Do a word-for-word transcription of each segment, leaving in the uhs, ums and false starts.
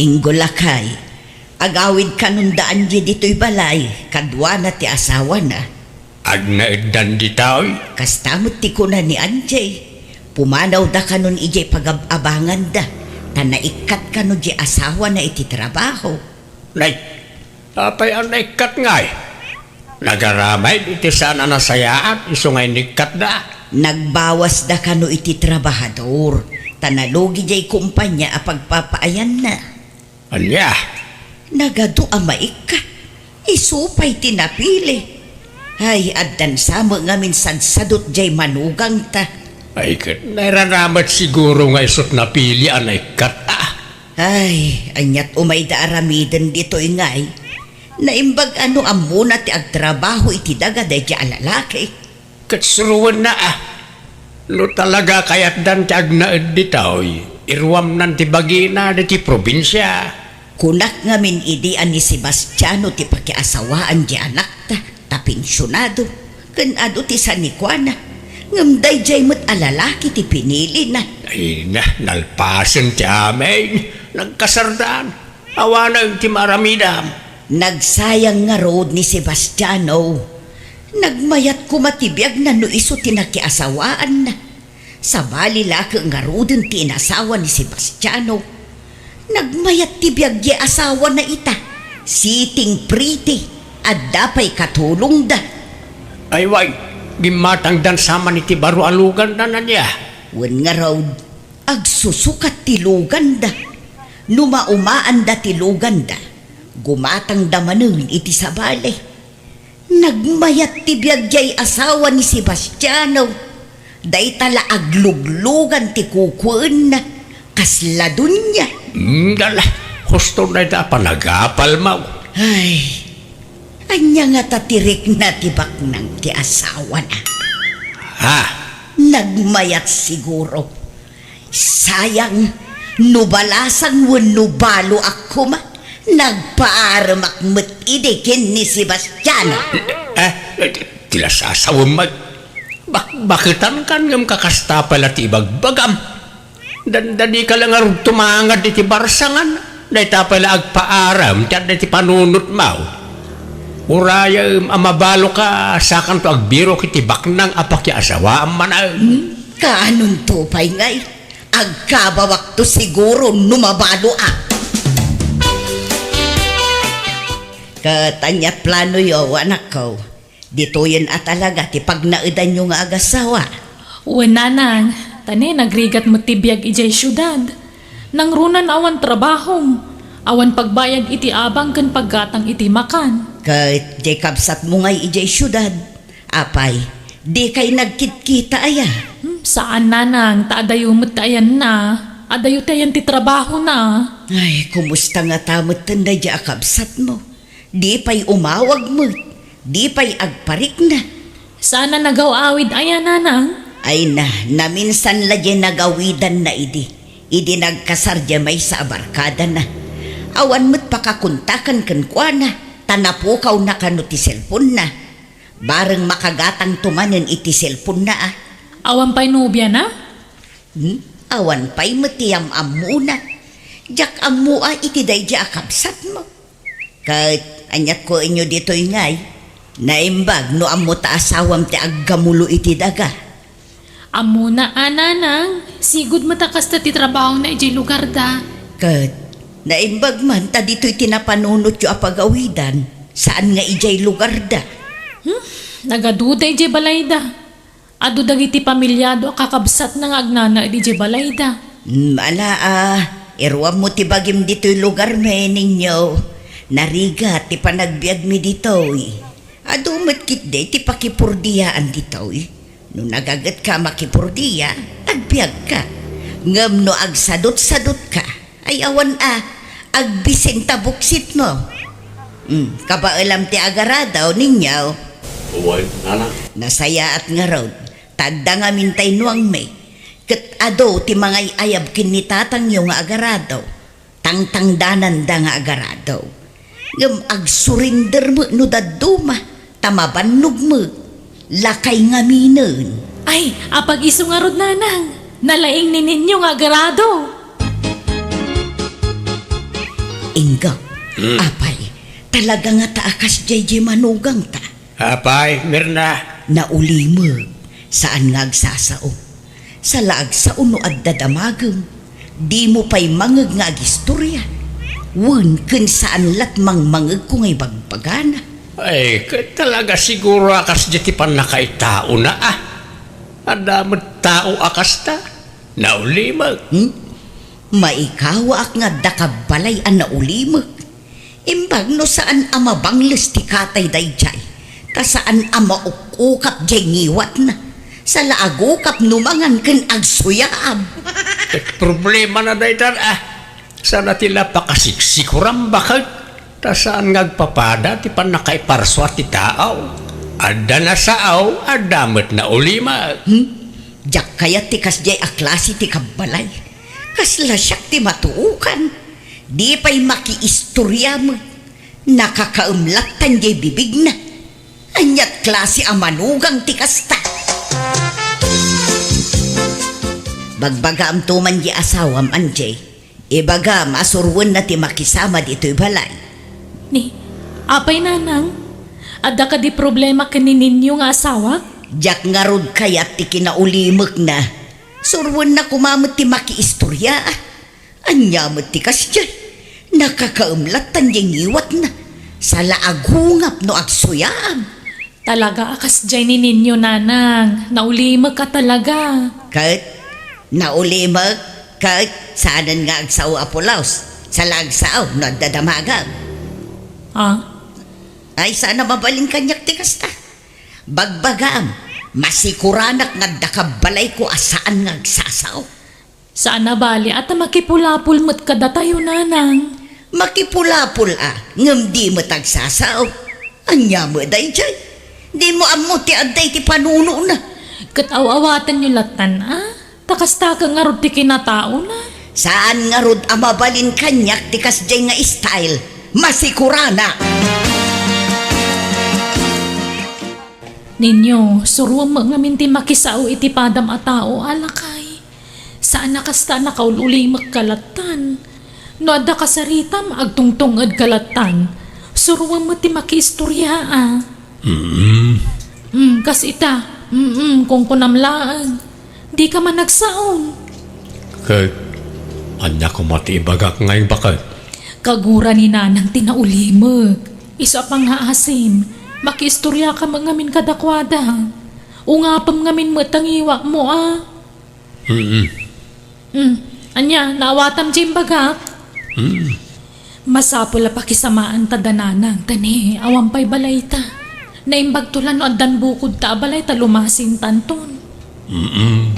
Inggo lakay, agawid kanon da Angie ditoy balay, kaduana ti asawana. Agnaeddan ditoy? Kasta met ti kuna ni Angie. Pumanawda kanon idiay pagab-abanganda, ta naikkat kano diay asawana iti trabaho. Nay, apay a naikkat ngay? Nagaramid iti saan a nasayaat isu nga inikkatda. Nagbawasda kano iti trabahador, ta nalugi diay kumpania a pagpapaayanna. Ania? Nagadu a maikkat. Isu pay ti napili. Ay, addan sa met ngamin sadsadot diay manugangta. Ay, ket nairaramat siguro nga isut napili a naikkat, a. Ay, aniat umay da aramiden ditoy ngay? Naimbag a no ammona ti agtrabaho iti daga daydiay a lalaki. Ket suroenna, a. No talaga kayatdan ti agnaed ditoy, iruamnan ti bagina ditoy probinsia. Kunak ngamin idi a ni Sebastiano ti pakiasawaan diay anakta, ta pensionado, ken adu ti sanikuana. Ngem daydiay met a lalaki ti pinilina. Ay na, nalpasen ti amin. Nagkasardan. Awanen ti maaramidam. Nagsayang ngarud ni Sebastiano. Nagmayat koma ti biagna no isu ti nakiasawaanna. Sabali la ket ngaruden ti inasawa ni Sebastiano. Nagmayat ti biag diay asawana ita. Sitting pretty. Adda pay katulongda. Ay wen, gimmatangdan sa man iti baro a luganda, ania? Wen ngarud, agsusukat ti luganda. No maumaanda ti luganda, gumatangda manen iti sabali. Nagmayat ti biag diay asawa ni Sebastiano. Dayta la agluglugan ti kukuenna. Kasla dunia. Mm, dala, husto dayta a panagapalmo. Ay, ania ngata ti rikna ti baknang ti asawana? Ha? Nagmayat siguro. Sayang, no balasang wenno baloak koma, nagpaaremak met idi ken ni Sebastiano. Eh, eh, ti la sasawem met. Bakbaketankan ngem kakasta pay la ti ibagbagam. Dandani ka la ngarud tumangad iti barsangan. Dayta pay la agpaarem ti adda iti panunotmo. Urayem a mabaloka, sakanto agbirok iti baknang a pakiasawaam manen. Hmm? Kaanonto pay ngay? Agkabawakto siguro no mabaloak. Ket aniat planoyo, anakko? Ditoyen a talaga ti pagnaedanyo nga agasawa? Wen, nanang, ta ne, nagrigat met ti biag idiay siudad. Nangruna awan trabahom, awan pagbayad iti abang ken paggatang iti makan. Ket diay kabsatmo ngay idiay siudad, apay, dikay nagkitkita aya? Hmm, saan, nanang, ta adayo met ti ayanna. Adayo ti ayan ti trabahona. Ay, kumusta ngata metten daydiay a kabsatmo? Di pay umawag met, di pay agparikna. Saan a nagaw-awid aya, nanang? Ay na, naminsan la diay nagawidanna idi, idi nagkasar diay maysa a barkadana. Awan met pakakontakan kenkuana, ta napukawna kano ti selponna. Bareng makagatangto manen iti selponna, a. Awan pay nobiana? Hmm? Awan pay met ti am-ammona. Diak ammo a iti daydiay a kabsatmo. Ket aniat kuenyo ditoy ngay? Naimbag no ammo ta asawam ti aggamulo iti daga. Ammona a, nanang, sigud met a kasta ti trabahona idiay lugarda. Ket naimbag man ta ditoy ti napanunotyo a pagawidan, saan nga idiay lugarda. Hmm? Nagaduda idiay balayda. Adu dagiti pamiliado a kakabsatna nga agnanaed idiay balayda. Hmm, ala a, iruammo ti bagim ditoy lugarmi, ninyo. Narigat ti panagbiagmi ditoy. Adu met ketdi ti pakipurdiyaan ditoy. No nagagetka a makipurdiya, agbiagka. Ngem no agsadutsadutka, ay awan a, agbisin ta buksitmo. Hmm, kabaelam ti agarado, ninyo? Wen, nanang. Nasayaat ngarud, ta adda ngamin tay nuangmi, ket adu ti mangay-ayab ken ni tatangyo nga agarado. Tangtangdananda nga agarado. Ngem agsurinder met no dadduma, ta mabannog met, lakay ngaminen. Ay, apag-isu ngarud, nanang, nalaing ni Ninyo nga agarado. Inggap, Hmm. apay, talaga nga ta a kasdiay diay manugangta. Apay, Mirna? Naulimek, saan nga agsasao. Sa la agsao no adda damagem, dimo pay mangngeg nga agistoria. Wen ken saan lat mangmangngegko nga ibagbagana. Ay, ket talaga siguro a kasdiay ti pannakaitaona, a. Adda met tao a kasta. Naulimek. Hmm? Maikawaak nga adda ka balay a naulimek. Imbag no saan a mabangles ti katay daydiay, ta saan a mauk-ukap diay ngiwatna. Sa la agukap no mangan ken agsuyaab. Eh, problemana daytan, a. Saan a ti la pakasiksikuran baket. Ta saan nga agpapada ti pannakaiparsua ti tao. Adda nasao, adda met naulimek. Hmm? Diak kayat ti kasdiay a klase ti kabbalay. Kasla siak ti matuokan. Di pay makiistoria met. Nakakaem lattan diay bibigna. Aniat klase a manugang ti kasta? Bagbagaamto man diay asawam, Anjay. Ibagam a suroenna ti makisama ditoy balay. Ni, apay, nanang? Adda kadi problema ken ni Ninyo nga asawak? Diak ngarud kayat ti kinaulimekna. Suroenna koma met ti makiistoria. Ania met ti kasdiay? Nakakaem lattan diay ngiwatna. Sa la agungap no agsuyaab. Talaga a kasdiay ni Ninyo, nanang. Naulimek a talaga. Ket, naulimek, ket, saanen nga agsao a pulos. Sa la agsao, no adda damagem. Ah? Ay, saan a mabalin kaniak ti kasta. Bagbagam, masikuranak nga adda ka balayko a saan nga agsasao. Saan a bali a ta makipulapol met kadatayo, nanang. Makipulapol a, ngem di met agsasao. Ania met daydiay? Dimo ammo ti adda iti panunona. Ket aw-awatenyo lattan a, ta kasta ket ngarud ti kinataona. Saan ngarud a mabalin kaniak ti kasdiay nga style. Masikuranak. Ninyo, suroem met ngamin ti makisao iti padam a tao, a lakay. Saan a kasta a nakaul-ulimekka lattan. No adda kasaritam, agtungtungedka lattan. Suroem met ti makiistoria a. Mm. Mm, kas ita. Mm, kunkunam laeng. Dika man agsaon. Ket, ania koma ti ibagak nga imbag? Kagura ni nanang ti naulimek. Isu a pangngaasim, makiistoriaka met ngamin kadakuada. Ungapem ngamin met ta ngiwatmo a. Mm. Mm. Ania, naawatam ti imbagak? Mm. Masapul a pakisamaanta da nanang, ta ni, awan pay balayta. Naimbagto la no addan bukodta a balay ta lumasintanton. Mm.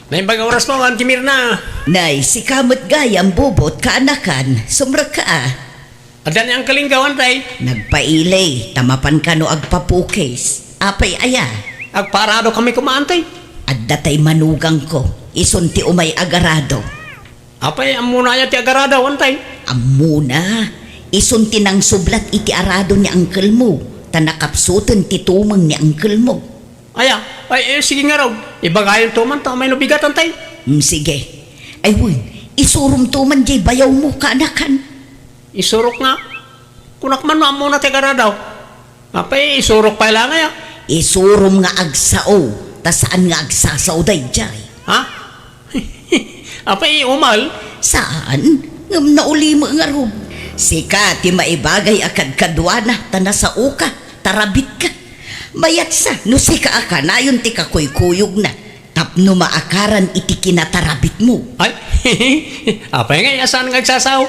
Naimbag a orasmo, Auntie Mirna. Nay, sika met gayam, Bobot, kaanakan, sumrekka a. Adda ni Uncle Ingaw, Antay? Nagpaili, ta mapan kano agpapukis. Apay aya? Agpaarado kami koma, Antay. Adda tay manugangko, isun ti umay agarado. Apay, ammona aya ti agarado, Antay? Ammona, isun ti nangsublat iti arado ni uncle mo, ta nakapsuten ti tumeng ni uncle mo. Aya, ay, eh, sige ngarud. Ibagayonto man ta umay no bigat, Antay. Mm, sige. Ay, wen, isuromto man diay bayawmo, kaanakan. Isurok nga? Kunak man no ammona ti agarado. Apay, isurok pay la nga aya? Isurom nga agsao, ta saan nga agsasao daydiay. Ha? Apay, umal? Saan? Ngem naulimek ngarud. Sika ti maibagay a kadkaduana, ta nasaoka, tarabitka. Mayatsa, no sika a kanayon ti kakuykuyogna, tapno maakaran iti kinatarabitmo. Ay, apay nga, saan nga agsasao?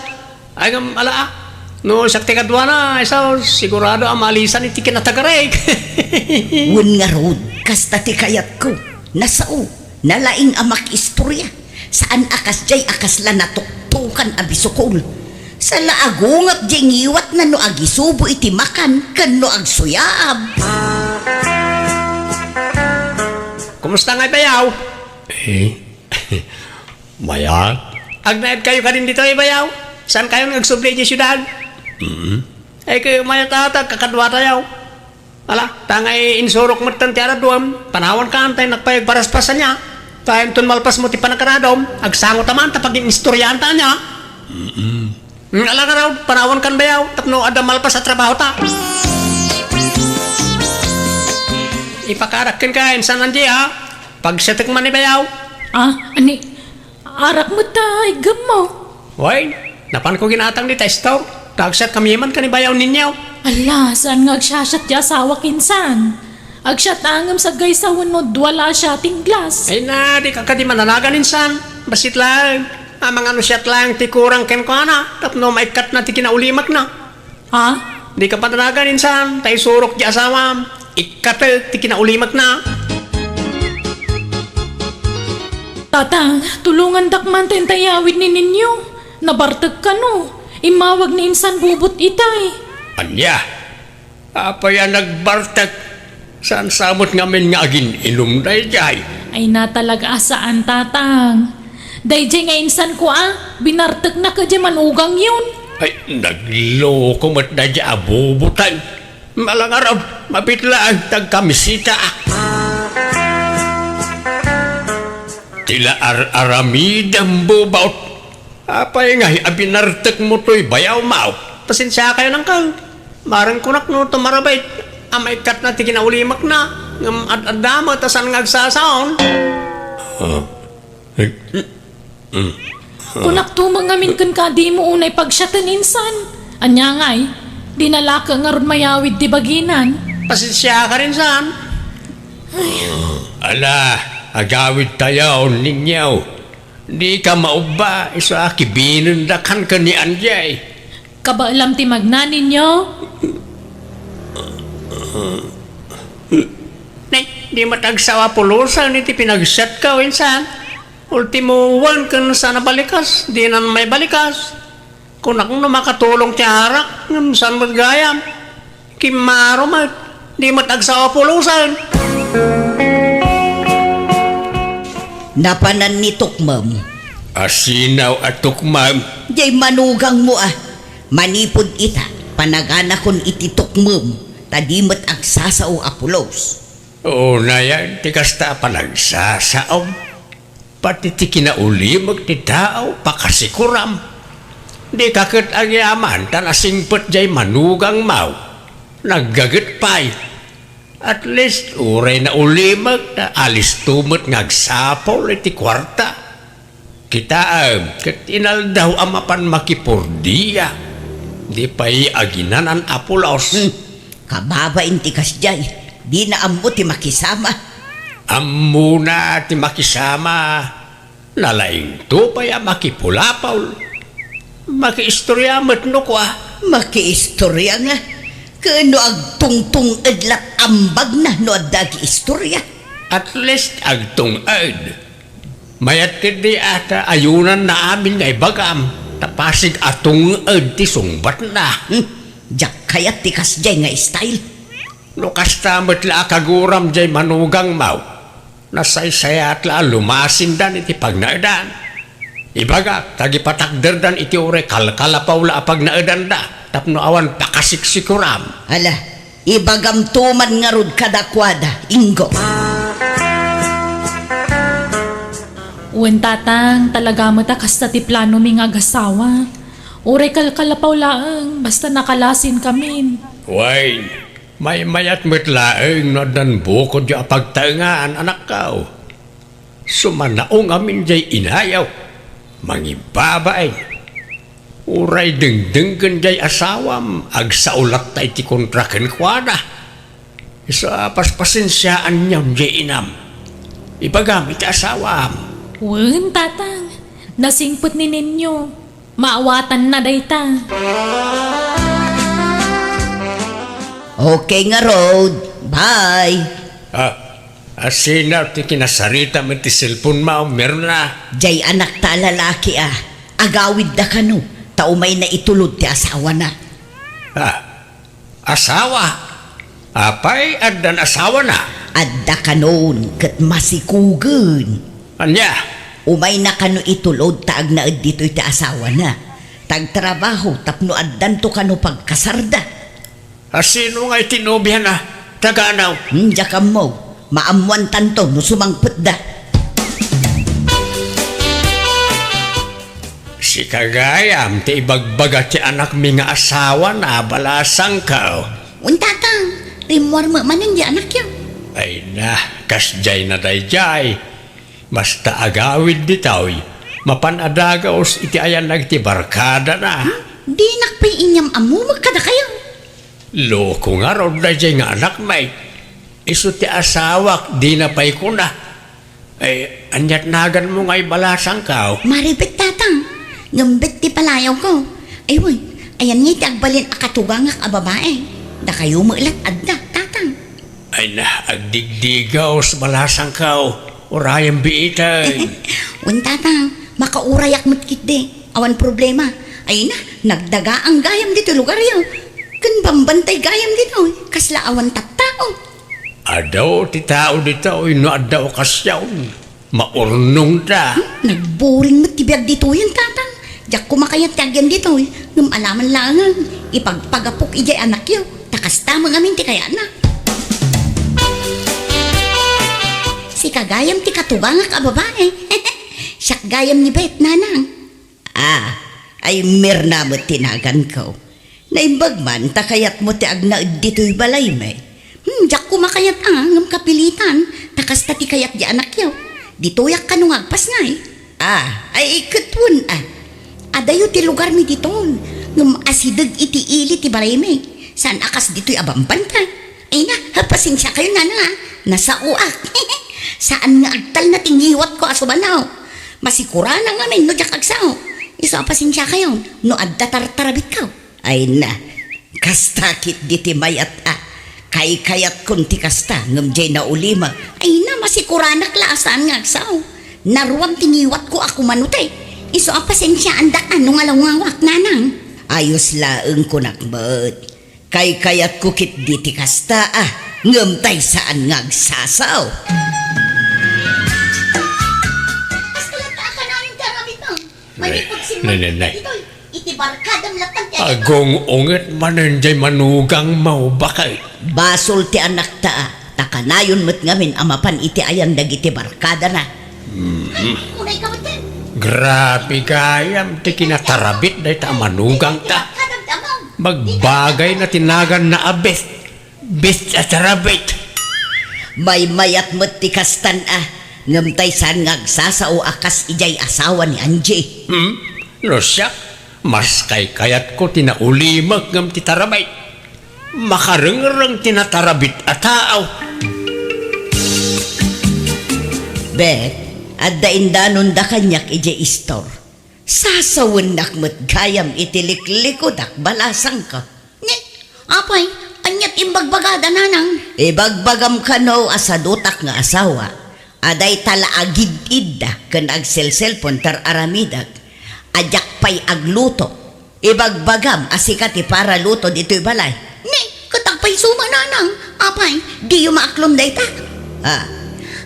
Ay, ngem, ala, a. No siak ti kaduana, ay sao, sigurado a maalisan iti kinatagarek. Wen ngarud, kasta ti kayatko. Nasao, nalaing a makiistoria. Saan a kasdiay a kasla natuktokan a bisukol. Sa la agungap diay ngiwatna no agisubo iti makan ken no agsuyaab. Kumusta ngay, bayaw? Eh, mayat. Agnaed kayo kadin ditoy, bayaw? Saan kayo nga agsubli idiay siudad? Mm. Ay, kayo mayat ata, kakaduatayo. Ala, ta ngay insurok metten ti araduem, panawanka, Antay, nakpay agparaspas ania. Baenton malpasmo ti panagkaradom, agsango ta man ta pagin-istoriaan ta ania. Mm-mm. Hmm, ala ngarud, panawan kan bayaw, tapno adda malpas a trabaho ta. Ipakarak kenka, insan Angie, ha? Pagsiatek man ni bayaw. Ah, ani, arak met ta iggemmo. Wen, napanko ginatang dita store. Tagsiat kami man kan ni bayaw ninyo. Ala, saan nga agsiasiat ti asawak insan? Agsiat ngem saggaysa wenno dua la a siating glass. Ay na, dika kadi mananagan insan. Bassit laeng. Amangan no siak laeng ti kurang kenkuana, tapno maikkatna ti kinaulimakna. Ha? Dika pananagan insan, ta isurok ti asawam. Ikkatek ti kinaulimakna. Tatang, tulongandak man ta intay awid ni Ninyo. Nabartek kano. Immawag ni insan bubot itay. Ania? Apay a nagbartek? Saan sa met ngamin nga agin-inum daydiay? Ay, natalaga a saan, Tatang. Daydiay nga insanko a, binartekna ket diay manugangyon. Ay, nagloko met daydiay a bubutan. Ala ngarud, mabiit laeng ti agkamisitaak. Ti la ar-aramidem, bubot. Apay ngay a binartekmo toy bayawmaw? Pasensiakayo, Uncle. Bareng kunak no tumarabay a maikkatna ti kinaulimakna, ngem ad-adda met a saan nga agsasaon. Ah. Eh, mm, mm. Kunak to met ngamin kenka a dimo unay pagsiaten insan. Ania ngay, dina la ket ngarud mayawid ti baginan. Pasensiaka insan. Ala, agawidtayo, Ninyo. Dika maubba, isu a kibinendak ken ni Angie. Kabaelam ti magna, Ninyo? Nay, di met agsao a pulosen iti pinagsiatko, insan. Ultimo wen ken saan a balikas, dinan maibalikas. Kunak no makatulong ti arak, ngem saan met gayam. Kimmaro met, di met agsao a pulosen. Napanan ni tukmem. Asino a tukmem? Diay manugangmo a. Manipud ita, panaganakon iti tukmem, ta di met agsasao a pulos. Unayen ti kasta a panagsasao. Pati ti kinaulimek ti tao, pakasikuram. Dika ket agyaman ta nasingpet diay manugangmaw. Naggaget pay. At least, uray naulimek, ta alisto met nga agsapul iti kuarta. Kitaem, ket inaldaw a mapan makipurdia. Di pay aginanan a pulos. Hmm. Kababain ti kasdiay, dina ammo ti makisama. Ammona ti makisama, nalaingto pay a makipulapol. Makiistoria met no kua. Makiistoria nga, ken no agtungtung-ed lat ambagna no adda agiistoria. At least agtung-ed. Mayat ketdi a ta ayunanna amin nga ibagam, ta pasig a tung-ed ti sungbatna. Hmm, diak kayat ti kasdiay nga style. No kasta met la a kaguram diay manugangmaw, nasaysayat la a lumasindan iti pagnaedan. Ibagak, ta agipatakderdan iti uray kalkalapaw la a pagnaedanda, tapno awan pakasiksikuram. Ala, ibagam to man ngarud kadakuada, Inggom. Wen, Tatang, talaga met a kasta ti planomi nga agasawa. Uray kalkalapaw laeng, basta nakalasingkamin. Wen, maymayat met laeng no addan bukodyo a pagtaengan, anakko. Sumanaong amin diay inayo, mangibabain. Uray dengdenggen diay asawam, agsao latta iti kontra kenkuana. Isu a paspasensiaanyon diay inam. Ibagam iti asawam. Wen, Tatang, nasingpet ni Ninyo. Maawatanna dayta. Okay ngarud. Bye. Ah, asino ti kinasaritam iti cellphone-mo, Mirna? Diay anakta a lalaki a, agawidda kano, ta umayna itulod ti asawana. Ah, asawa? Apay, addan asawana? Adda kanon, ket masikugen. Ania? Umayna kano itulod ta agnaed ditoy ti asawana. Tagtrabaho tapno addanto kano pagkasarda. Asino nga iti nobiana? Taga-ano? Hmm, diak ammo. Maammoantanto no sumangpetda. Ikagayam ti ibagbaga ti anakmi nga asawana, balasangko. Wen, Tatang, rimmuar met manen di anakyo. Ay na, kasdiay na daydiay. Basta agawid ditoy, mapan a dagus iti ayanna iti barkadana. Hmm? Dinak pay inyam-ammumek kadakayo. Loko ngarud daydiay nga anakmi. Isu ti asawak, dina pay kuna. Ay, ania't naganmo ngay, balasangko? Maribet, Tatang. Ngem bet ti palayawko. Ay, wen, ayan ngay ti agbalin a katugangak a babai. Dakayo met la't adda, Tatang. Ay na, agdigdigaw, balasangko. Urayem biiten. Wen, Tatang, makaurayak met ketdi. Awan problema. Ay na, nagdagaang gayam ditoy lugaryo. Ken bambantay gayam ditoy. Kasla awan tattao. Adu ti tao ditoy no adda okasion. Maurnongda. Hmm? Nagburing met ti biag ditoyen, Tatang. Diak koma kayat ti agyan ditoy. Ngem alaman laengen, ipagpagapok idiay anakyo. Ta kasta met ngamin ti kayatna. Sika gayam ti katugangak a babai. Siak gayam ni Bet, Nanang. Ah, ay Mirna met ti naganko. Naimbag man ta kayatmo ti agnaed ditoy balaymi. Hmm, diak koma kayat a, ngem kapilitan, ta kasta ti kayat di anakyo. Ditoyak kano nga agpasngay. Ah, ay ket wen a. Adayo ti lugarmi diton, ngem asideg iti ili ti balaymi. Saan a kas ditoy a bambantay. Ay na, ha, pasensiakayo, Nanang, a. Nasaoak. Saan nga agtalna ti ngiwatko a sumanaw. Masikuranak ngamin no diak agsao. Isu a pasensiakayo no adda tartarabitko. Ay na, kasta ketdi ti mayat a. Kaykayatkon ti kasta, ngem diay naulima. Ay na, masikuranak la a saan nga agsao. Naruam ti ngiwatko a kumano ti. Isu a pasensiaandak a no ngalawngawak, Nanang. Ayos laeng kunak met. Kaykayatko ketdi ti kasta a, ngem tay saan nga agsasao. Kastoy latta a kanayon ti aramidmo. Manipud simon, nay, nay, nay, ditoy, iti barkadam latta ti aramidmo. Agung-unget manen diay manugangmo, baket. Basol ti anakta a, ta kanayon met ngamin a mapan iti ayan dagiti barkadana. Mhm. Ay, unay ka met ken. Grabe gayam ti kinatarabit dayta a manugangta. Iti barkadam ti amam. Magbagayna ti naganna a bet. Bet a tarabit. Maymayat met ti kastan a, ngem tay saan nga agsasao a kas idiay asawa ni Angie. Hmm? No siak, mas kaykayatko ti naulimek ngem ti tarabit. Makarengreng ti natarabit a tao. Bet, adda indanonda kaniak idiay istor. Sasawennak met gayam iti liklikudak, balasangko. Ni, apay, ania't imbagbagada, Nanang? Ibagbagam kano a sadutak nga asawa, a dayta la agid-idda ken agselselpon ti ar-aramidek, a diak pay agluto. Ibagbagam a sika ti paraluto ditoy balay. Ni, ket agpayso met, Nanang. Apay, diyo maaklon dayta? Ah.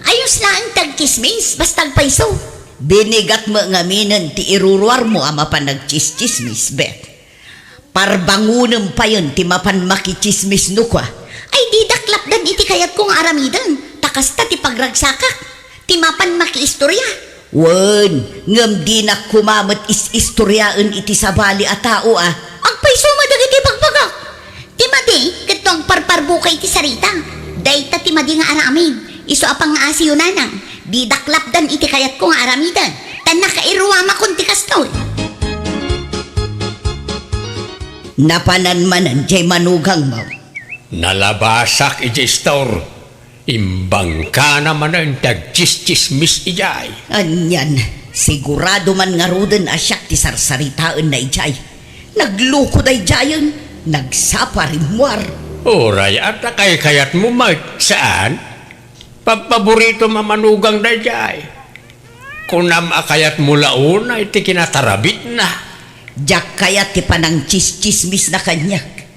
Ayos laeng ti agtsismis, basta agpayso. Binigat met ngaminen ti iruruarmo a mapan agtsistsismis, Bet. Parbangonem payen ti mapan makitsismis no kua. Ay, didak lapdan iti kayatko nga aramiden, ta kasta ti pagragsakak, ti mapan makiistoria. Wen, ngem dinak koma met is-istoriaen iti sabali a tao a. Agpayso met dagiti ibagbagak. Ti madi, ket no agparparbuka iti sarita. Dayta ti madi nga aramid. Isu a pangngaasiyo, Nanang. Didak lapdan iti kayatko nga aramiden. Ta nakairuamakon ti kastoy. Napanan manen diay manugangmo. Nalabasak idiay istor. Imbangkana manen ti agtsistsismis idiay. Anian, sigurado man ngaruden a siak ti sarsaritaenna idiay. Nagluko daydiayen, nagsapa rimmuar. Uray, adda kaykayatmo met, saan? Pabpaboritom a manugang daydiay. Kunam a kayatmo la unay ti kinatarabitna. Diak kayat ti panangtsistsismisna kaniak.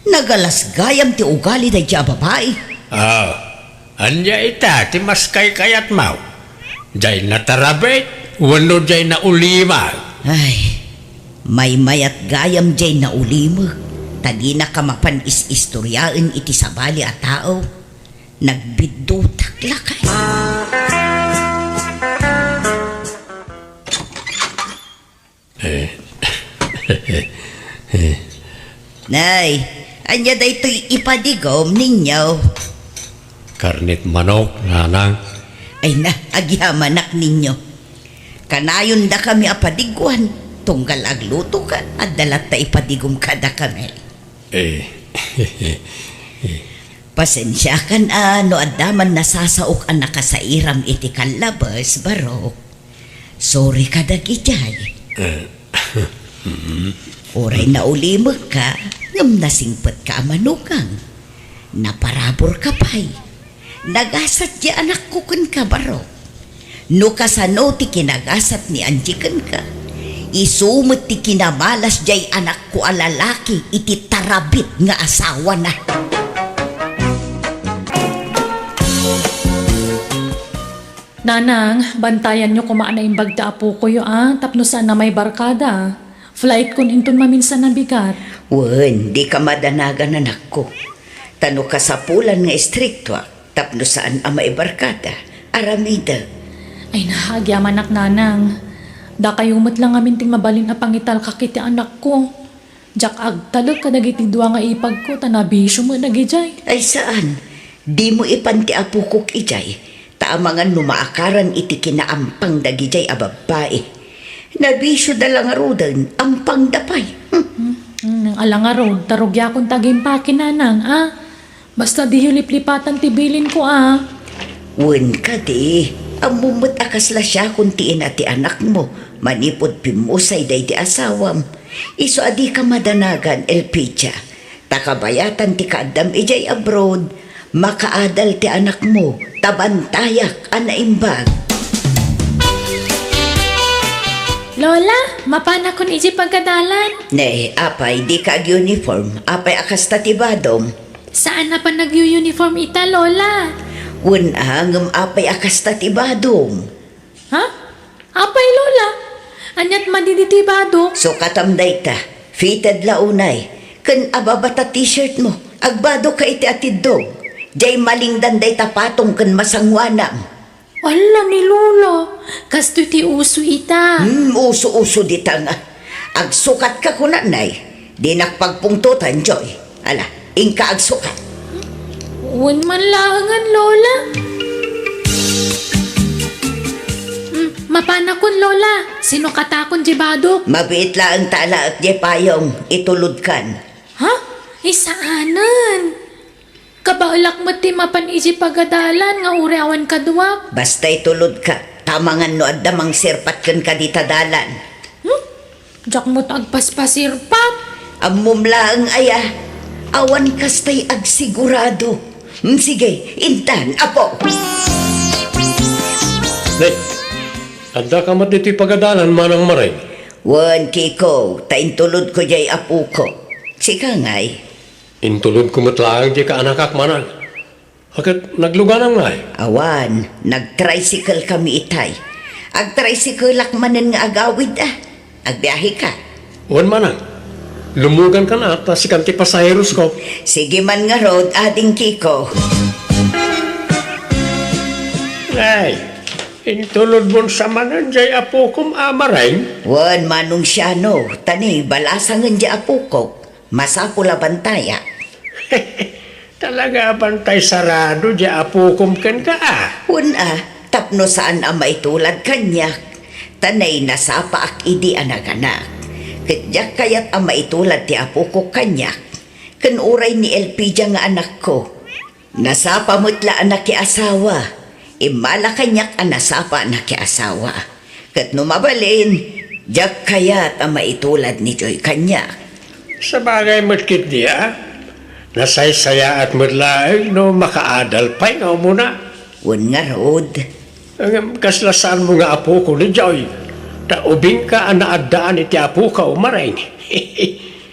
Nagalas gayam ti ugali daydiay a babai. Ah, ania ita ti mas kaykayatmo? Diay natarabit wenno diay naulimek? Ay, maymayat gayam diay naulimek, ta dinaka mapan is-istoriaen iti sabali a tao. Nagbiddutak la kay. Eh, Nay, ania daytoy ipadigom ninyo? Karnet manok, nanang. Ay na, agyamanak ninyo. Kanayon dakami a padiguan, tunggal aglutoka, adda latta ipadigom kadakami. Eh. Pasensiakan a no adda man nasasaok a nakasairam iti kallabes, Barok. Sorry ka dagidiay. Eh. Uray naulimekka, ngem nasingpetka a manugang. Naparaburka pay. Nagasat ti anakko kenka, Barok. No kasano ti kinagasat ni Angie kenka, isu met ti kinamalas diay anakko a lalaki iti tarabit nga asawana. Nanang, bantayanyo koma a naimbag ti apokoyo a tapno saan a maibarkada. Flight kon inton maminsan a bigat. Wen, dika madanagan, anakko. Ta no kasapulan nga istriktoak tapno saan a maibarkada, aramidek. Ay na, agyamanak, nanang. Dakayo met la ngamin ti mabalin a pangitalkak iti anakko. Diak agtalek kadagiti dua nga ipagko ta nabisio met dagidiay. Ay saan, dimo ipan ti apokok idiay, ta amangan no maakaran iti kinaampang dagidiay a babbai. Nabisioda la ngaruden, ampangda pay. Hmm. Hmm, hmm, ala ngarud, ta rugiakon ti agimpaki, nanang, a? Basta diyo liplipatan ti bilinko, a? Wen kadi, ammom met a kasla siakon ti ina ti anakmo, manipud pimmusay daydi asawam. Isu a dika madanagan, Elpidia. Ta kabayatan ti kaaddam idiay abroad, makaadal ti anakmo, ta bantayak a naimbag. Lola, mapanakon idiay pagadalan? Ne, apay, dika ag-uniform. Apay a kasta ti badom? Saan a panagyu-uniform ita, Lola? Wen a, ngem apay a kasta ti badom? Ha? Apay, Lola? Aniat madi ditoy badok? Sukatam dayta. Fitted la unay. Ken ababa ta t-shirt mo. Agbadokka iti atiddog. Diay malingdan dayta patong ken masanguanam. Ala ni Lola, kastoy ti uso ita. Hmm, uso-uso dita nga. Agsukatka kunanay, dinak pagpungtotan, Joy. Ala, inka agsukat. Wen man laengen, Lola. Hmm, mapanakon, Lola. Sinukatakon diay badok. Mabiit laeng ta alaek diay payong, itulodkan. Ha? Ay saanen. Kabaelak met ti mapan idiay pagadalan nga uray awan kaduak. Basta itulodka, ta amangan no adda mangsirpat kenka dita dalan. Hmm? Diak met agpaspasirpat. Ammom laeng aya, awan kastay agsigurado. Hmm, sige, intan, apo. Ne, addaka met ditoy pagadalan, Manang Maray? Wen, Kiko, ta intulodko diay apoko. Sika ngay? Intulodko met laeng diay kaanakak, Manang. Ket nagluganam ngay? Awan, nagtricycle kami itay. Agtricycle-ak manen nga agawid, a. Agbiaheka? Wen, Manang. Lumugankan a, ta sikan ti pasaherosko. Sige man ngarud, Ading Kiko. Ay, intulodmon sa manen diay apokom a Maray? Wen, Manong Siano, ta ni balasangen diay apokok. Masapul a bantayak. Talaga a bantay sarado diay apokom kenka, a? Wen a, tapno saan a maitulad kaniak. Ta nay nasapaak idi a naganak. Ket diak kayat a maitulad ti apokok kaniak. Ken uray ni Elpidia nga anakko. Nasapa met la a nakiasawa. Immala kaniak a nasapa a nakiasawa. Ket no mabalin, diak kayat a maitulad ni Joy kaniak. Sabagay met ketdi a, nasaysayaat met laeng no makaadal pay nga umuna. Wen ngarud. Ngem kasla saanmo nga apoko ni Joy, ta ubingka a naaddaan iti apokaw, Maray.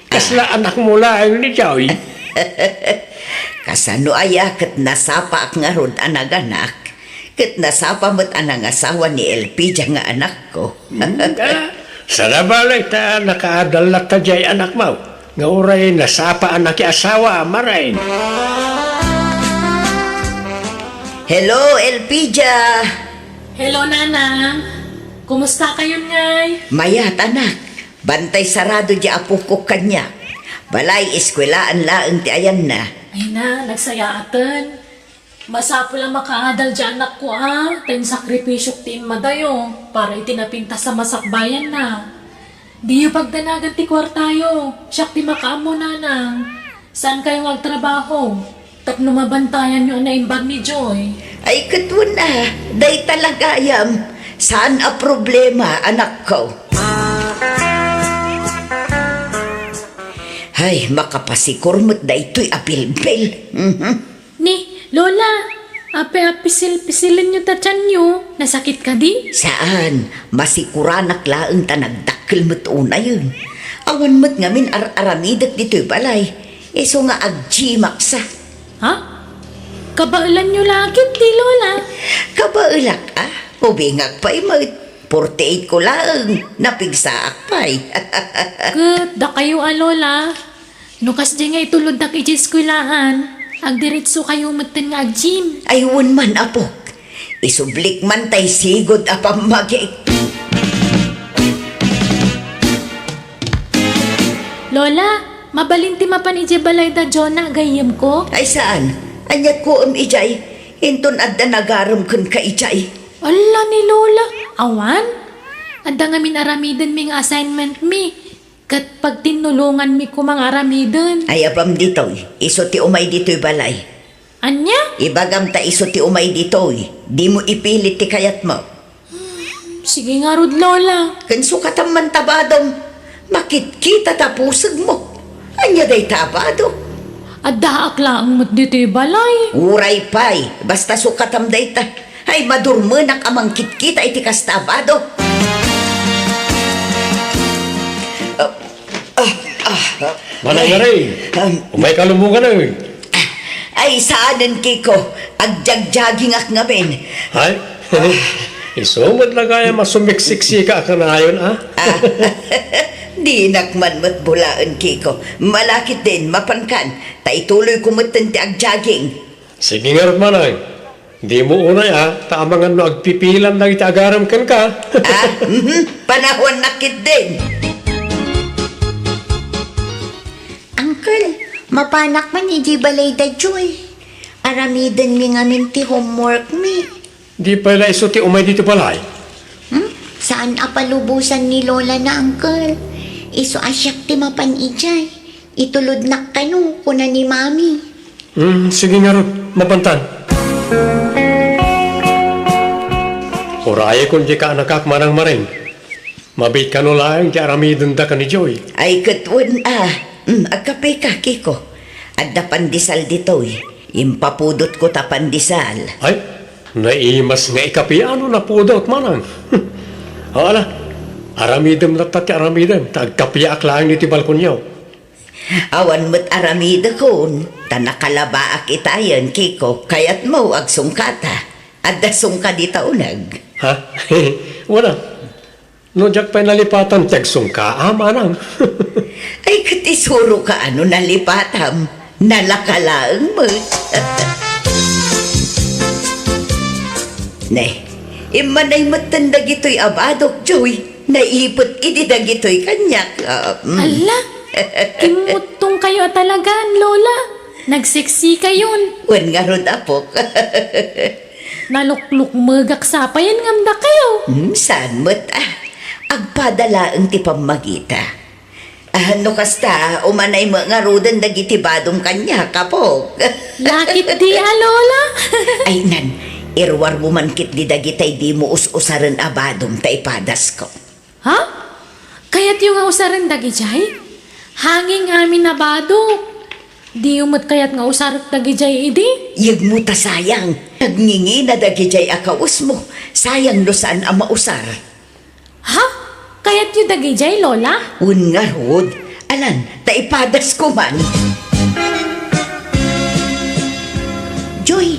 Kasla anakmo laeng ni Joy. Kasano aya ket nasapaak ngarud a naganak, ket nasapa met a nangasawa ni Elpidia nga anakko. Hmm, ala, saan a bale ta nakaadal latta diay anakmo, nga uray nasapa a nakiasawa, Maray. Hello, Elpidia. Hello, Nanang. Kumusta kayon ngay? Mayat, anak. Bantay sarado diay apokok kaniak. Balay, eskuelaan laeng ti ayanna. Ay na, nagsayaaten. Masapul a makaadal diay anakko a, ta insakripisyok ti immadayo para iti napintas a masakbayanna. Diyo pagdanagan ti kuartayo, siak ti makaammo, nanang. Saankayo nga agtrabaho tapno mabantayanyo a naimbag ni Joy? Ay, ket wen a, dayta la gayam. Saan a problema, anakko. Ay, makapasikur met daytoy a bilbil. Mhm. Ni, Lola, apay a pisil-pisilenyo ta tianyo? Nasakit kadi? Saan. Masikuranak laeng ta nagdakkel met unayen. Awan met ngamin ar-aramidek ditoy balay. Isu nga agjimak sa. Ha? Kabaelanyo la ketdi, Lola? Kabaelak a? Ubingak pay met. Forty-eight ko laeng. Napigsaak pay. Ket dakayo a, Lola, no kasdiay nga ituloddak idiay eskuelaan, agdiretsokayo metten nga ag-gym. Ay, wen man, apok. Isublik man tay sigud a pammagik. Lola, mabalin ti mapan idiay balay da Jonah, gayyemko? Ay, saan? Aniat ko em idiay? Inton adda nagarem kenka idiay. Alla ni Lola, awan? Adda ngamin aramidenmi nga assignment mi. Ket pagtinnulonganmi koma nga aramiden. Ay, apam ditoy, isu ti umay ditoy balay. Ania? Ibagam ta isu ti umay ditoy, dimo ipilit ti kayatmo. Hmm, sige ngarud, Lola. Ken sukatam man ta badom, makitkita ta pusegmo. Ania dayta a bado? Addaak laeng met ditoy balay. Uray pay, basta sukatam dayta. Ay, madurmenak a mangkitkita iti kasta a bado. Ah, ah, ah. Manang Mary, um, umayka lumungan, eh. Ah, ay, saanen, Kiko. Agjagjagingak ngamin. Ay, isu met la gayam a sumiksiksika a kanayon, ah. Ah, dinak man met bulaen, Kiko. Malakit din, mapankan. Ta ituloyko metten ti agjaging. Sige ngarud, manang. Dimo unay a, ta amangan no agpipilan dagiti agarem kenka. Ah, mhm. Panawannak ketdin. Uncle, mapanak man idiay balay da Joy. Aramidenmi ngamin ti homeworkmi. Di pay la isu ti umay ditoy balay? Hmm? Saan a palubosan ni Lola na, Uncle. Isu a siak ti mapan idiay. Itulodnak kano, kuna ni Mami. Hmm, sige ngarud, mapantan. Urayekon diay kaanakak, Manang Maring. Mabiit kano laeng ti aramidenda ken ni Joy. Ay, ket wen a. Hmm, agkapeka, Kiko. Adda pandesal ditoy. Impapudotko ta pandesal. Ay, naimas nga ikape no napudot, Manang. O, ala, aramidem latta ti aramidem, ta agkapeak laeng ditoy balkonyo. Awan met aramidekon, ta nakalabaak itayen, Kiko, kayatmo agsungkata. Adda sungka dita uneg. Ha? Wala. No diak pay nalipatan ti agsungka, a, manang. Ay, ket isuroka a no nalipatam, nalaka laeng met. Ne, immanay metten dagitoy a badok, Joy. Naipet idi dagitoy kaniak. Ah, mm. Alla, kimmuttongkayo a talagan, Lola. Nagseksikayon. Wen ngarud, apok. Naluklukmegak sa payen ngem dakayo. Hmm, saan met, ah. Agpada laeng ti pammagita. Ah, no kasta, umanay met ngaruden dagiti badom kaniak, apok. Lakit di a, Lola. Ay, nan, iruarmo man ketdi dagitay dimo us-usaren a badom ta ipadasko. Ha? Kayatyo nga usaren dagidiay? Hanging amin a badok. Diyo met kayat nga usarek dagidiay idi? Yegmo ta sayang. Nagngingina dagidiay a kawesmo. Sayang no saan a mausar. Ha? Kayatyo dagidiay, Lola? Wen ngarud. Alan, ta ipadasko man. Joy,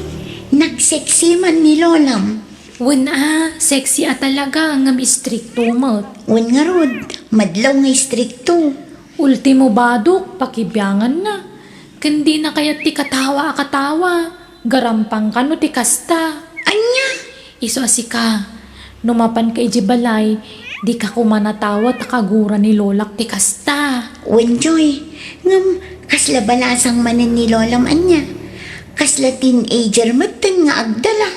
nagseksi man ni Lolam. Wen a, sexy a talaga, ngem istrikto met. Wen ngarud, madlaw nga istrikto. Ultimo badok, pakibianganna. Ken dina kayat ti katawa a katawa, garampang kano ti kasta. Ania? Isu a sika, no mapanka idiay balay, dika koma natawa ta kagura ni Lolak ti kasta. Wen, Joy, ngem kasla balasang manen ni Lolam ania? Kasla teenager metten nga agdala.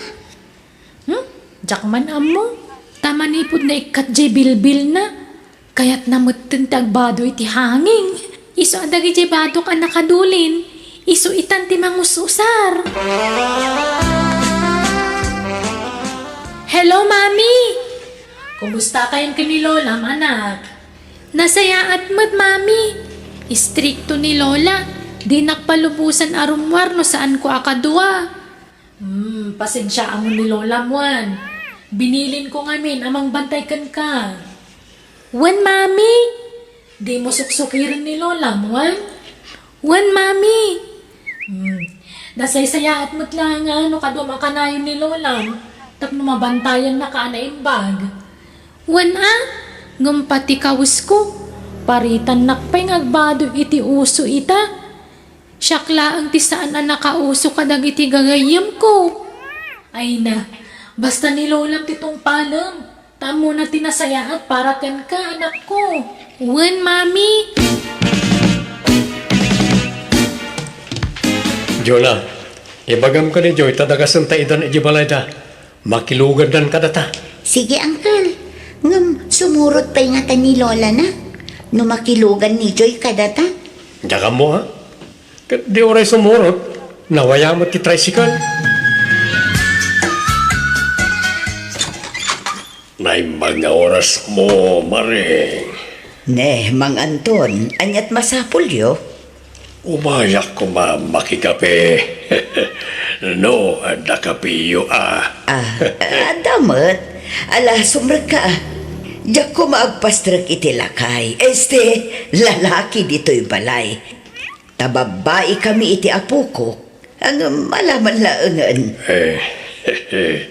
Hmm? Diak man ammo. Ta manipud naikkat jay bilbilna, kayatna metten ti agbado iti hanging. Isu a dagidiay badok a nakadulin, isu itan ti mangus-usar. Hello, Mami! Kumusta kayon ken ni Lolam, anak? Nasayaat met, Mami. Istrikto ni Lola. Dinak palubosan a rummuar no saanko a kadua. Hmm, pasensiaam ni Lolam wen. Binilinko ngamin a mangbantay kenka. Wen, Mami. Dimo suksukiren ni Lolam wen? Wen, Mami. Hmm. Nasaysayaat met laeng no kaduam a kanayon ni Lolam tapno mabantayannaka a naimbag. Wen a, ngem pati kawesko, paritannak pay nga agbado iti uso ita. Siak laeng ti saan a nakauso kadagiti gagayyemko. Ay na, basta ni Lolam ti tungpalem. Ta ammona ti nasayaat para kenka, anakko. Wen, Mami. Jonah, ibagam ken ni Joy ta dagasen ta idan idiay balayda. Makilugandan kadata. Sige, Uncle. Ngem sumurot pay ngata ni Lola na no makilugan ni Joy kadata. Diak ammo, ha? Ket di uray sumurot, nawaya met ti tricycle. Naimbag nga orasmo, Maring. Ne, Mang Anton, ania't masapulyo? Umayak koma makikape. No, adda kapeyo a. Ah, adda met. Ala, sumrekka a. Diak koma agpastrek iti lakay. Este, lalaki ditoy balay. Ta babbai kami iti apoko, ngem ala man laengen. Eh,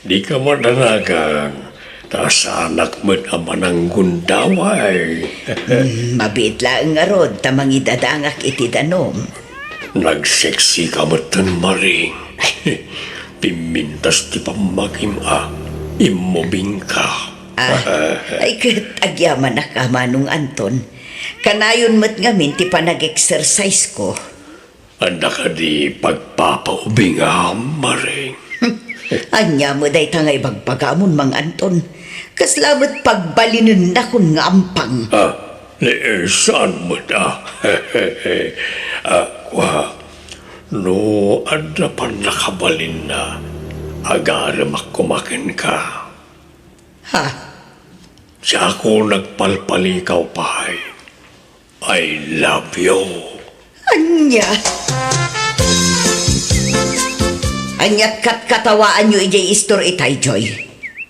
dika madanagan, ta saanak met a mananggundaway. Hmm, mabiit laeng ngarud ta mangidadangak iti danum. Nagseksika metten, Maring. Pimmintas ti pammagim a immubingka. Ah, ay ket agyamanak a, Manong Anton. Kanayon met ngamin ti panag-exercise-ko. Adda kadi pagpapaubingam, Maring? Ania met dayta nga ibagbagamon, Mang Anton? Kasla met pagbalinennakon nga ampang. Ah, ni, eh, saan met a? Ah, kua, no adda pannakabalinna, agaremak koma kenka. Ha? Diakon agpalpalikaw pay. I love you. Ania? Ania't katkatawaanyo idiay istor itay, Joy?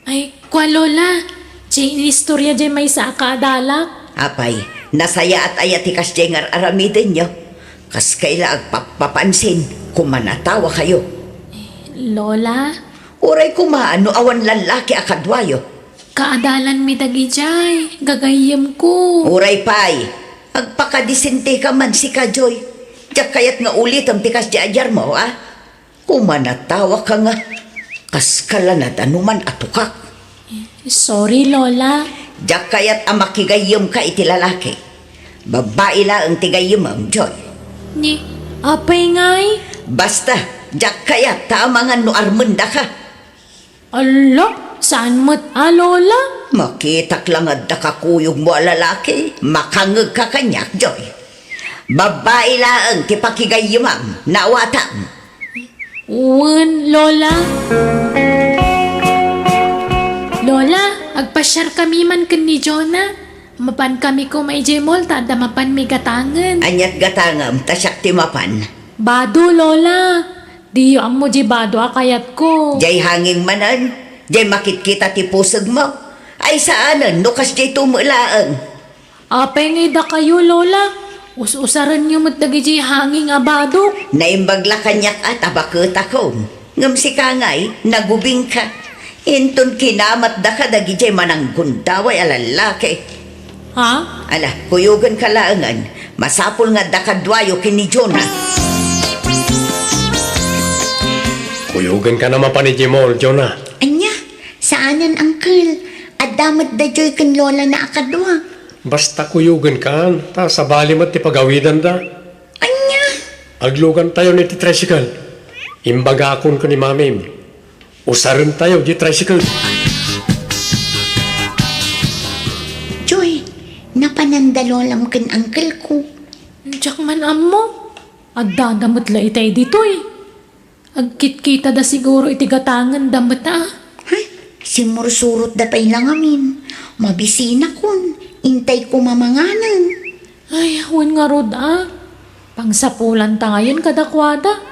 Ay, kua, Lola. Diay inistorya diay maysa a kaadalak. Apay, nasayaat aya ti kasdiay nga ar-aramidenyo? Kas kaila agpappapansin, kumanatawakayo. Lola? Uray koma no awan lallaki a kaduayo. Kaadalanmi dagidiay, gagayyemko. Uray pay, agpakadisenteka man sika, Joy. Diak kayat nga ulitem ti kasdi a diarmo, a? Kumanatawaka nga, kaskala nadanuman a tukak. Sorry, Lola. Diak kayat a makigayyemka iti lalaki. Babbai laeng ti gayyemem, Joy. Ni, apay ngay? Basta, diak kayat ta amangan no armendaka. Ala, saan met a, Lola? Makitak la nga adda kakuyogmo a lalaki, makangngegka kaniak, Joy. Babbai laeng ti pakigayyemam, naawatam. Wen, Lola. Lola, agpasiarkami man ken ni Jonah. Mapankami koma idiay mall ta adda mapanmi gatangen. Ania't gatangem ta siak ti mapan? Bado, Lola. Diyo ammo diay bado a kayatko. Diay hanging manen, diay makitkita ti pusegmo. Ay saanen no kasdiay tumelaeng. Apay ngay dakayo, Lola? Us-usarenyo met dagidiay hanging a badok. Naimbag la kaniak a ta baketakon. Ngem sika ngay, nagubingka. Inton kinamatdaka dagidiay mananggundaway a lallaki. Ha? Ala, kuyogenka laengen. Masapul nga adda kaduayo ken ni Jonah. Kuyogenka na mapan idiay mall, Jonah. Ania? Saanen, Uncle. Adda met da Joy ken Lola na a kadua. Basta kuyogenkan, ta sabali met ti pagawidanda. Ania? Aglugantayon iti tricycle. Imbagakon ken ni Mamim. Usarentayo di tricycle. Joy, napananda Lolam ken uncle ko. Diak man ammo. Addada met la itay ditoy. Agkitkitada siguro iti gatangenda met a. Hay, simmursurotda pay la ngamin. Mabisinakon, intay ko mamanganen. Ay, wen ngarud a. Pangsapulanta ngayon kadakuada.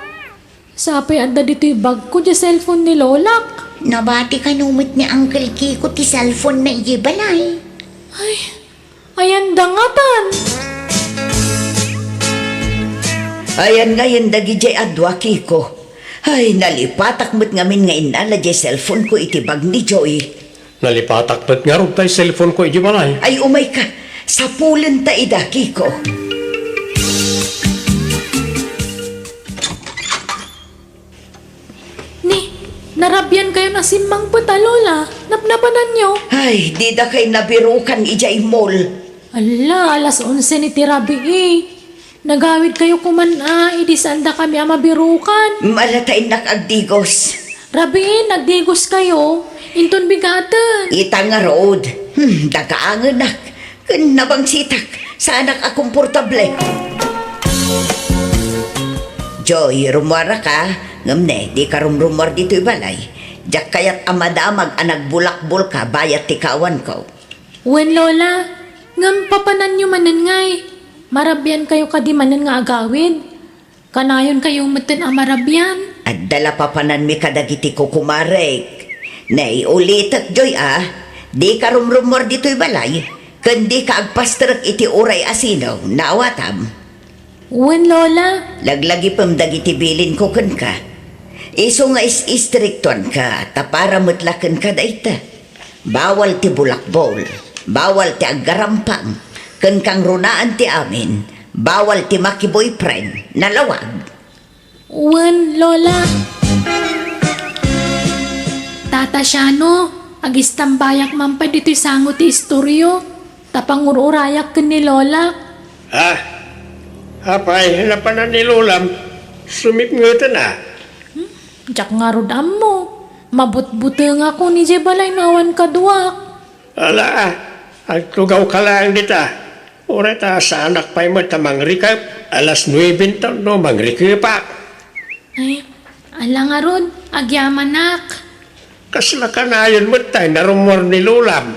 Sapay adda ditoy bagko diay cellphone ni Lolak. Nabati kano met ni Uncle Kiko ti cellphone na idiay balay. Ay, ayan dangatan. Ayan ngayon dagidiay a dua, Kiko. Ay, nalipatak met ngamin nga innala diay cellphone ko iti bag ni Joy. Nalipatak met ngarud tay cellphone ko idiay balay. Ay, umayka. Sapulenta ida, Kiko. Ni, narabiankayon a simmangpet a, Lola. Napnapananyo? Ay, didakay nabirukan idiay mall. Ala, alas onse ni ti rabii. Nagawidkayo koman a, idi saandakami a mabirukan. Ala ta innak agdigos. Rabii, nagdigoskayo. Inton bigaten. Ita ngarud. Hmm, dagaangenak. Ken nabangsitak, saanak a komportable. Joy, rummuaraka, ngem ne, dika rumrummuar ditoy balay. Diak kayat a madamag a nagbulakbolka bayat ti kaawanko. Wen, Lola, ngem papananyo manen ngay, marabiankayo kadi manen nga agawid? Kanayonkayo metten a marabian. Adda la papananmi kadagiti kukumarek. Ne, ulitek, Joy, a, dika rumrummuar ditoy balay, ken dika agpasterek iti uray a sino, naawatam? Wen, Lola. Laglagipem dagiti bilinko kenka. Isu nga is-istriktuanka, ta para met la kenka dayta. Bawal ti bulakbol, bawal ti aggarampang, ken kangrunaan ti amin, bawal ti makiboyfriend, nalawag. Wen, Lola. Tata Shano, agistambayak man pay ditoy sango ti istoryo, ta pangur-urayak ken ni Lola. Ah, apay, napanan ni Lolam, sumipngeten a. Hmm? Diak ngarud ammo. Mabutbutengakon idiay balay no awan kaduak. Ala, agtugawka laeng dita. Uray ta saanak pay met a mangrikep, alas nuebe no mangrikepak. Ay, ala ngarud, agyamanak. Kasla kanayon met tay narummuar ni Lolam.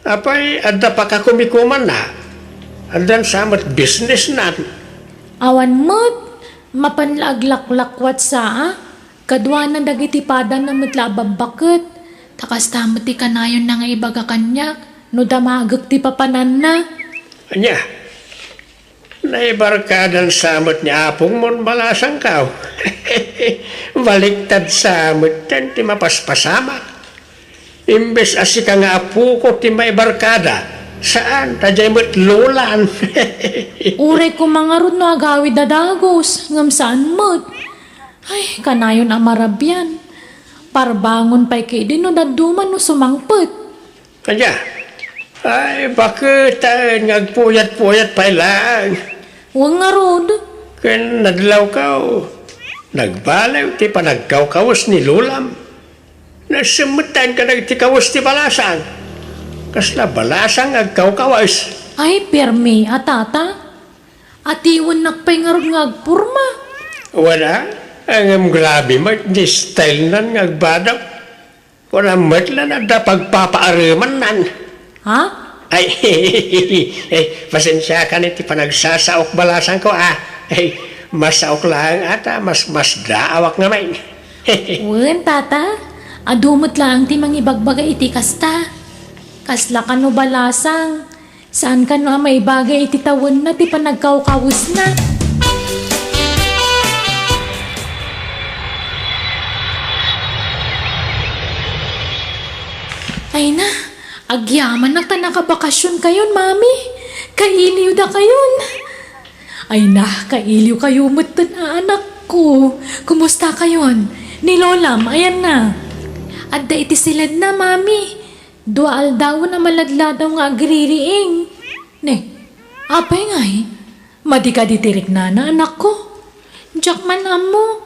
Apay, adda pakakumikumanna? Addan sa met businessnan? Awan met, mapan la aglaklakwat sa a. Kaduana dagiti padanna met la a babbaket, ta kasta met ti kanayonna nga ibaga kaniak no damagek ti papananna. Ania? Naibarkadan sa met ni apongmon balasangko. Baliktad sa met ti mapaspasamak. Imbes a sika nga apoko ti maibarkada, saan, ta diay met Lolan. Uray koma ngarud no agawid a dagus, ngem saan met. Ay, kanayon a marabian. Parbangon pay ketdi no dadduma no sumangpet. Ania? Ay, baketaen nga agpuyat-puyat pay laeng. Wen ngarud. Ken nadlawko, nagbaliw ti panagkawkawes ni Lolam. Nasemmetan kadagiti kawes ti balasang. Kasla balasang nga agkawkawes. Ay, permi a, Tata. Atiwennak pay ngarud nga agporma. Wala, ngem grabe met ti style nan nga agbadaw. Kuna met la adda pagpapaaremannan. Ha? Ay, eh, pasensiakan iti panagsasaok balasangko, ah. Eh, masaok laeng ata, mas, mas daawak ngamin. Wen, Tata, adu met laeng ti mangibagbaga iti kasta. Kasla kano balasang, saan kano a maibagay iti tawenna ti panagkawkawesna. Ay na, agyamanak ta nakabakasionkayon, Mami. Kailiwdakayon. Ay na, kailiwkayo metten a anakko. Kumustakayon? Ni Lolam, ayanna? Adda iti siledna, Mami. Dua aldawen a maladladaw nga agririing. Ne, apay ngay? Madi kadi ti riknana, anakko? Diak man ammo,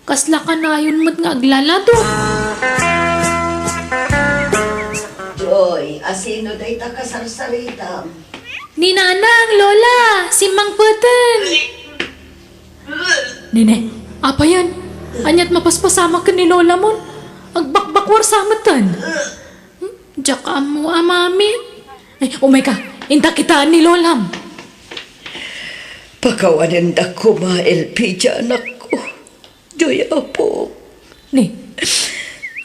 kasla kanayon met nga aglalado. Joy, asino dayta kasarsaritam? Ni Nanang, Lola, simmangpeten. Nene, apayen? Aniat mapaspasamak ken ni Lola mon? Agbakbakwar sa metten. Hmm? Diak ammo a, Mami. Ay, umay ka. Inta kitaan ni Lolam. Pakawanendak koma, Elpidia, anakko. Joy, apo. Ni,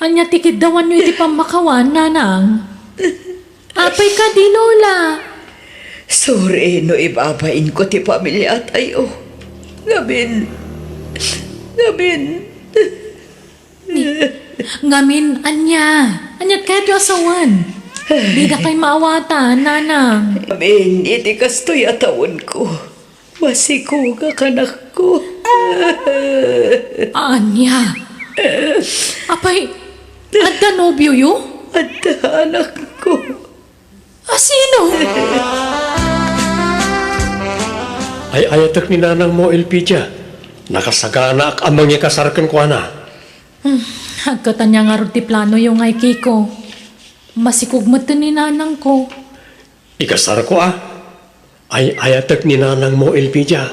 ania ti kiddawanyo iti pammakawan, Nanang? Apay kadi, Lola? Sorry no ibabainko ti pamiliatayo. Ngamin, ngamin. Ni, ngamin, ania? Aniat kayatyo a sawen? Dida kay maawatan, Nanang. Ngamin, iti kastoy a tawenko. Masikogak, anakko. Ania? Apay, adda nobioyo? Adda, anakko. Asino? Ay-ayatek ni nanangmo, Elpidia. Nakasaganaak a mangikasar kenkuana. Hmm, agkatanya ngarud ti planoyo ngay, Kiko. Masikog metten ni nanangko. Ikasarko a. Ay-ayatek ni nanangmo, Elpidia.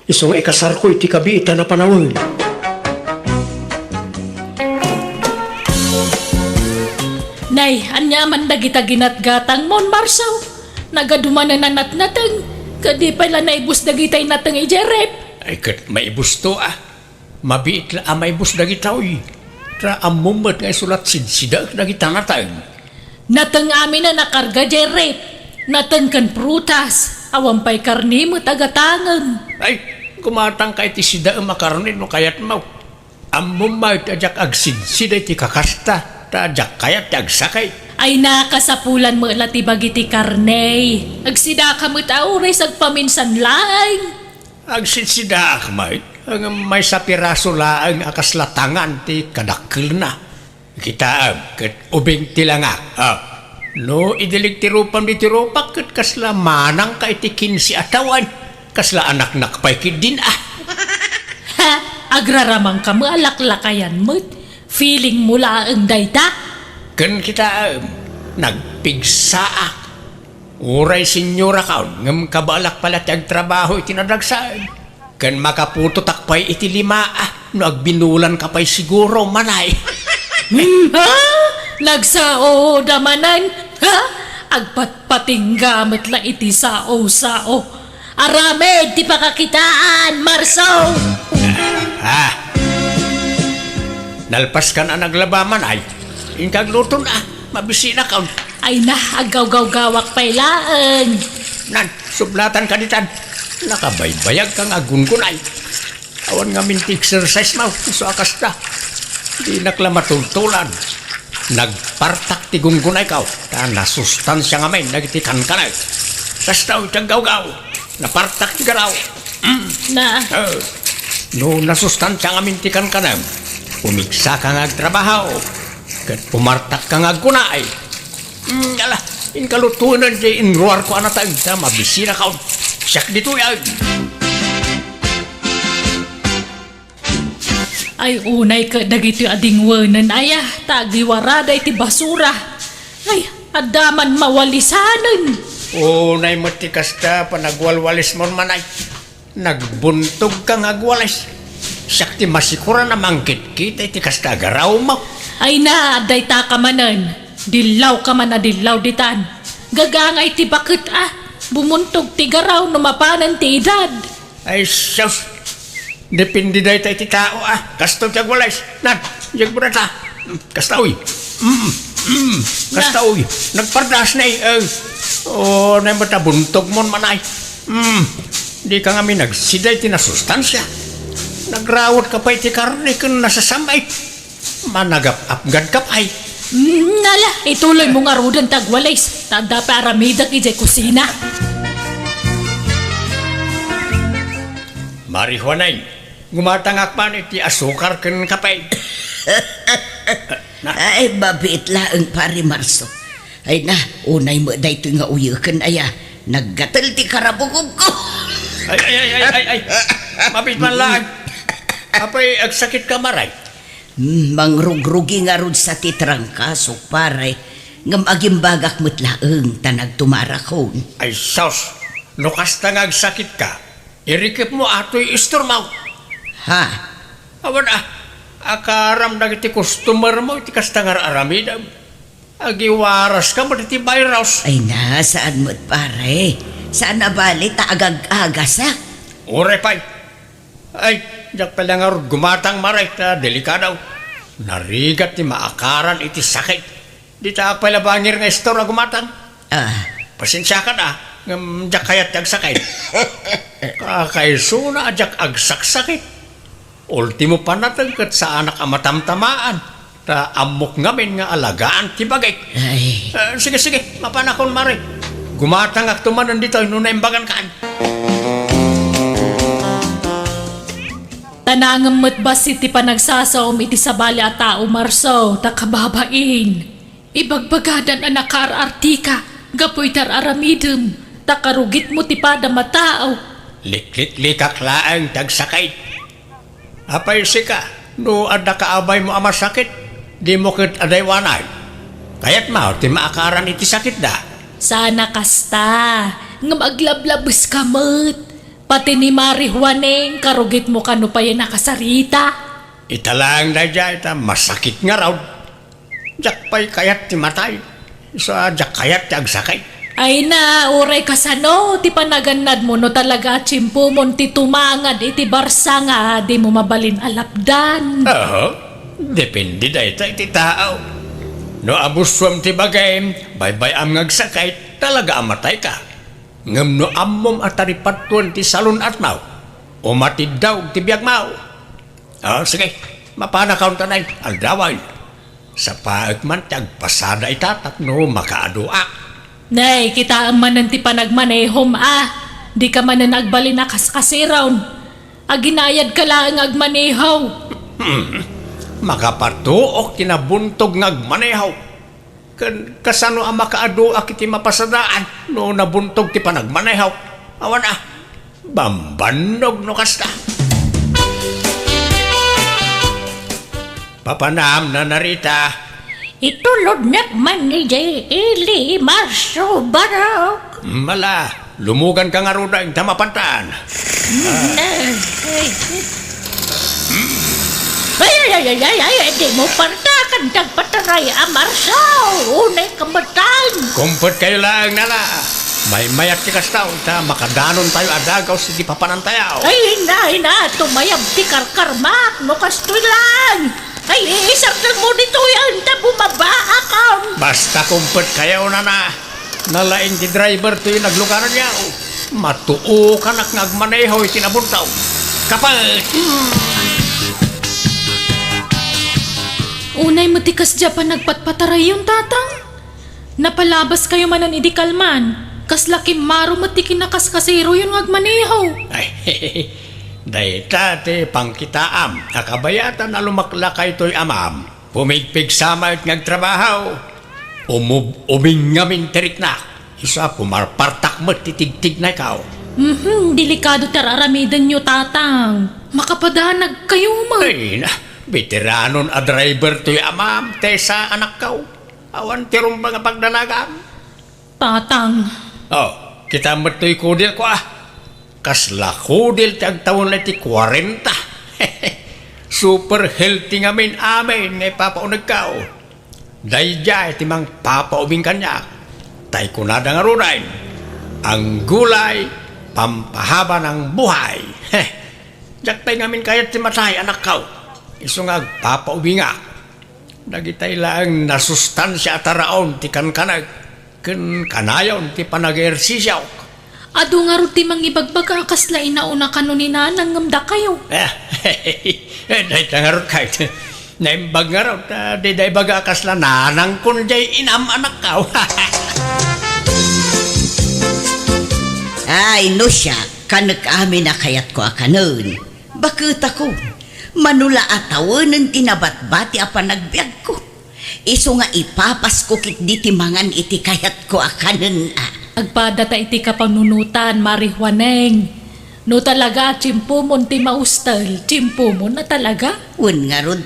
Isu nga ikasarko iti kabiitan a panawen. Nay, ania man dagita ginatgatangmon, Marso? Nagadumanen a natnateng, ket di pay la naibus dagitay nateng idiay ref. Ay, ket maibusto a. Mabiit la a maibus dagitoy. Ta ammom met nga isu la sidsidaek dagita nateng. Nateng aminen a karga diay ref. Nateng ken prutas. Awan pay karne met a gatangem. Ay, gumatangka iti sidaem a karne no kayatmo. Ammom met a diak agsidsida iti kakasta, ta diak kayat ti agsakit. Ay, nakasapulan met la ti bagi ti karne. Agsidaka met a uray sagpaminsan laeng. Agsitsidaak met, ngem maysa piraso laeng a kasla tangan ti kadakkelna. Kitaem, ket ubing ti langak. Ah, no idilig ti rupam ditoy rupak, ket kasla manangka iti kinse a tawen. Kasla anaknak pay ketdin, ah. Ha? Agraramangka met a laklakayan met. Feeling mo laeng dayta? Ken kitaem, nagpigsaak. Uray senyorakon, ngem kabaelak pay la ti agtrabaho iti nadagsaen. Ken makaputotak pay iti lima, ah, no agbinulanka pay siguro, manay. Hmm, ha? Nagsao da manen, ha? Agpatpatingga met la iti sao-sao. Aramid ti pakakitaan, Marso! Ah. Nalpaskan a naglaba, manay. Inka agluton, ah. Mabisinakon. Ay na, aggawgawgawak pay laeng. Nan, sublatan ka ditan. Nakabaybayag ka nga aggungunay. Awan ngamin ti exercise mo, isu a kasta. Dinak la matultulan. Nagpartak ti gungunayko, ta nasustansia ngamin dagiti kankanak. Kasta ti aggawgaw. Napartak ti garaw. Mm. Na. Eh, no nasustansia ngamin ti kankanam, pumigsaka nga agtrabaho, ket pumartakka nga agkunay. Mm, ala, inka lutoen ti inruarko a nateng ta mabisinakon. Siak ditoy, ay. Ay, unay ket dagitoy a dingwenen, aya, ta agiwarada iti basura. Ay, adda man mawalisanen. Unay met ti kasta, panagwalwalismon, manay. Nagbuntogka nga agwalis. Siak ti masikuran a mangkitkita iti kasta a garawmo. Ay na, dayta ka manen. Dillaw ka man a dillaw ditan. Gagangay ti baket a. Bumuntog ti garaw no mapanen ti edad. Ay, sus! Depende dayta iti tao, ah. Kastoy ti agwalis. Nan, diak mo data. Kasta, uy. Mm, mm. Kasta, uy. Nagpardas na, eh. Eh. Oh, nay matabuntog mon manay. Mm. Di ka nga minagsida iti nasustansia. Nagrawat ka pa iti karne ken nasasamay. Managap-apgad ka pay. Mm, ala, ituloy mo ngaruden ti agwalis. Ta adda pay aramidek idiay kusina. Marijuana, gumatangak man iti asukar ken kape. Na. Ay, mabiit laeng, Pari Marso. Ay na, unay met daytoy nga uyeken, aya. Naggatel ti karabukobko. Ay, ay, ay, ay, ay, ay. Mapit man laeng. Apay, agsakitka, Mare? Hmm, mangrugrugi ngarud sa ti trangkasok, pare. Ngem agimbagak met laeng ta nagtumarakon. Ay, sus! No kasta nga agsakitka, irikepmo a toy istormo. Ha? Awan a, akaram dagiti customermo iti kasta nga ar-aramidem. Agiwaraska met iti virus. Ay na, saan met, pare. Saan a bali ta agag-agasak. Uray pay. Ay, diak pay la ngarud gumatang, Mare, ta delikado. Narigat ti maakaran iti sakit. Dita pay la bangir nga istor a gumatang. Ah. Pasensiakan a, ngem diak kayat ti agsakit. Kakaisuna a diak agsaksakit. Ultimo panateng ket saanak a matamtamaan, ta ammok ngamin nga alagaan ti bagik. Ay. Eh, sige, sige, mapanakon, Mare. Gumatangakto manen ditoy no naimbagankan. Ta nangem met bassit ti panagsasaom iti sabali a tao, Marso, ta kababain. Ibagbagadan a nakaar-artika gapu iti ar-aramidem, ta karugitmo ti padam a tao. Likliklikak laeng ti agsakit. Apay sika, no adda kaabaymo a masakit, dimo ket adaywanan. Kayatmo ti maakaran iti sakitda. Saan a kasta, ngem aglablabeska met. Pati ni Mari Juaneng, karugitmo kano pay a nakasarita. Ita laeng daydiay, ta masakit ngarud. Diak pay kayat ti matay. Isu a diak kayat ti agsakit. Ay na, uray kasano ti panagannadmo no talaga a tiempomon ti tumangad iti barsa nga dimo mabalin a lapdan? Aha. Depende dayta iti tao. No abusuam ti bagim, baybay-am nga agsakit, talaga a matayka. Ngem no ammom a taripatuen ti salun-atmo, umatiddaw ti biagmo. Ah, sige, mapanakon ta nay, aldawen. Sapaek man ti agpasada ita tapno makaaduak. Nay, kitaem manen ti panagmanehom a. Dika manen agbalin a kaskasiraon. Aginayadka laeng nga agmaneho. Hmm. Makapatuok ti nabuntog nga agmaneho. Ken kasano a makaaduak iti mapasadaan no nabuntog ti panagmaneho? Awan a, bambannog no kasta. Papanam, Nana Rita. Itulodnak man idiay ili, Marso Barok. Mala, lumuganka ngaruden ta mapantan. Mm, eh, eh. Ay, ay, ay, ay, ay, ay, di mo partakan dagpataray a Marso. Unay kamatay. Kumpetkayo laeng, Nana. Maymayat ti kasta, ta makadanontayo a dagaw siti papanantayo. Ay, ina, ina, tumayab ti karkarmak, no kastoy lang. Ay, iisartagmo ditoy, anta bumabaakam. Basta kumpetkayo, Nana. Nalaing ti driver toy naglugaranyo. Matuokanak nga agmaneho iti nabuntog. Kapal! Hmm. Unay met ti kasdiay a panagpatpatarayon, Tatang. Napalabaskayo manen idi kalman. Kasla kimmaro met ti kinakaskasiroyon nga agmaneho. Ay, dayta ti pangkitaam a kabayatan a lumaklakaytoy amam. Pumigpigsa met nga agtrabaho. Umub-, uming ngamin ti riknak. Isu a pumarpartak met ti tigtignayko. Mhm, delikado ti ar-aramidenyo, Tatang. Makapadanagkayo met. Ay, na, beteranon a driver toy amam, Tessa, anakko. Awan ti rumbeng a pagdanagam. Tatang. Oh, kita met toy kudelko, ah. Kasla kudel ti agtawen iti kuarenta. Super healthy ngamin amin nga ipapaunegko. Daydiay ti mangpapaubing kaniak. Tay kunada ngaruden, "Ang gulay, pampahaba ng buhay." Heh, diak pay ngamin kayat ti matay, anakko. Isu nga agpapaubingak. Dagitay laeng nasustansia a taraon ti kankanek ken kanayon ti panag-ehersisiok. Adu ngarud ti mangibagbaga a kasla inauna kano ni Nanang ngem dakayo. Eh, dayta ngarud kayat. Naimbag ngarud, ah, dida ibaga a kasla nanangkon jay inam, anakko. Ay, no siak, kanek amin a kayatko a kanen. Baketako, mano la a tawenen ti nabatbati a panagbiagko. Isu nga ipapasko ketdi ti mangan iti kayatko a kanen a. Agpadata iti kapanunotan, Mari Juaneng. No talaga a tiempomon ti maustel, tiempomon a talaga. Wen ngarud.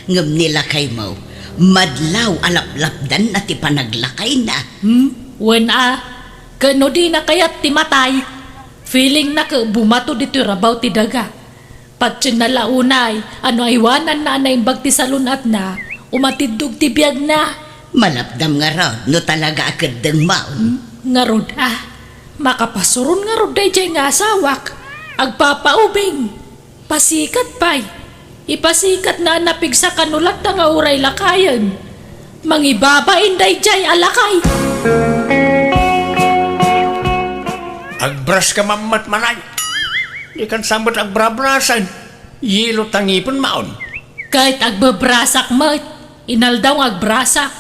Ngem ni lakaymo, madlaw a laplapdanna ti panaglakayna. Hmm? Wen a, ket no dina kayat ti matay, feelingna ket bumato ditoy rabaw ti daga. Patienna la unay a no aywananna a naimbag ti salun-atna, umatiddog ti biagna. Malapdam ngarud no talaga a keddengmo. Hmm? Ngarud a, makapasuron ngarud daydiay nga asawak. Agpapaubing. Pasikat pay. Ipasikatna a napigsa kano latta nga uray lakayen. Mangibabain daydiay a lakay. Agbrush ka mammet, manay. Dikan sa met agbrabrasen. Yelo ta ngipenmaon. Ket agbebrasak met. Inaldaw nga agbrasak.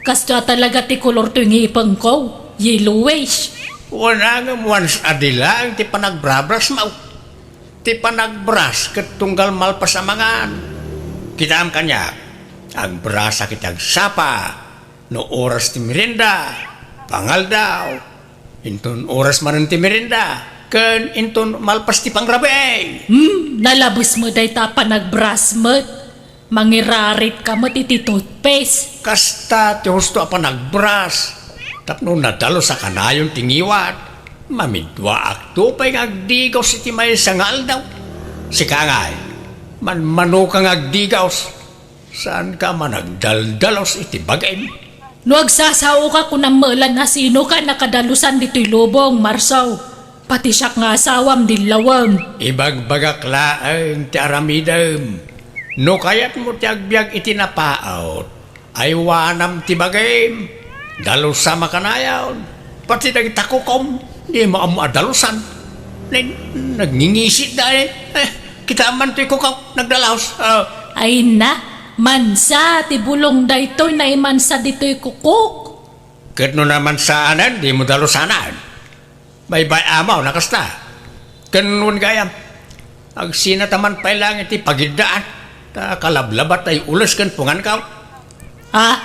Kastoy a talaga ti kolor toy ngipengko. Yellowish. Wen a ngem once a day laeng ti panagbrabrasmo. Ti panagbrush ket tunggal malpas a mangan. Kitaem kaniak, agbrussak iti agsapa, no oras ti merienda, pangaldaw, inton oras manen ti merienda, ken inton malpas ti pangrabii. Hmm, nalabes met dayta a panagbrush met. Mangirarit ka met iti toothpaste. Kasta ti husto a panagbrush tapno nadalus a kanayon ti ngiwat. Mamidwaakto pay nga agdigaws iti maysa nga aldaw. Sika ngay, manmanoka nga agdigaws. Saanka a managdaldalus iti bagim. No agsasaoka, kunam met la a sinoka a nakadalusan ditoy lubong, Marsaw. Pati siak nga asawam, dillawem. Ibagbagak laeng ti aramidem. No kayatmo ti agbiag iti napaut, aywanam ti bagim. Dalusam a kanayon. Pati dagita kukom, dimo ammo a dalusan. Nen, nagngingisitda, eh. Eh, kitaem man toy kukok, nagdalus. Ah. Ay na, mansa ti bulong daytoy, naimansa ditoy kukok. Ket no namansaanen, dimo dalusanan. Baybay-am a kasta. Ken wen gayam, agsinataman pay laeng iti pagiddaan, ta kalablabat tay ules ken punganko. Ah?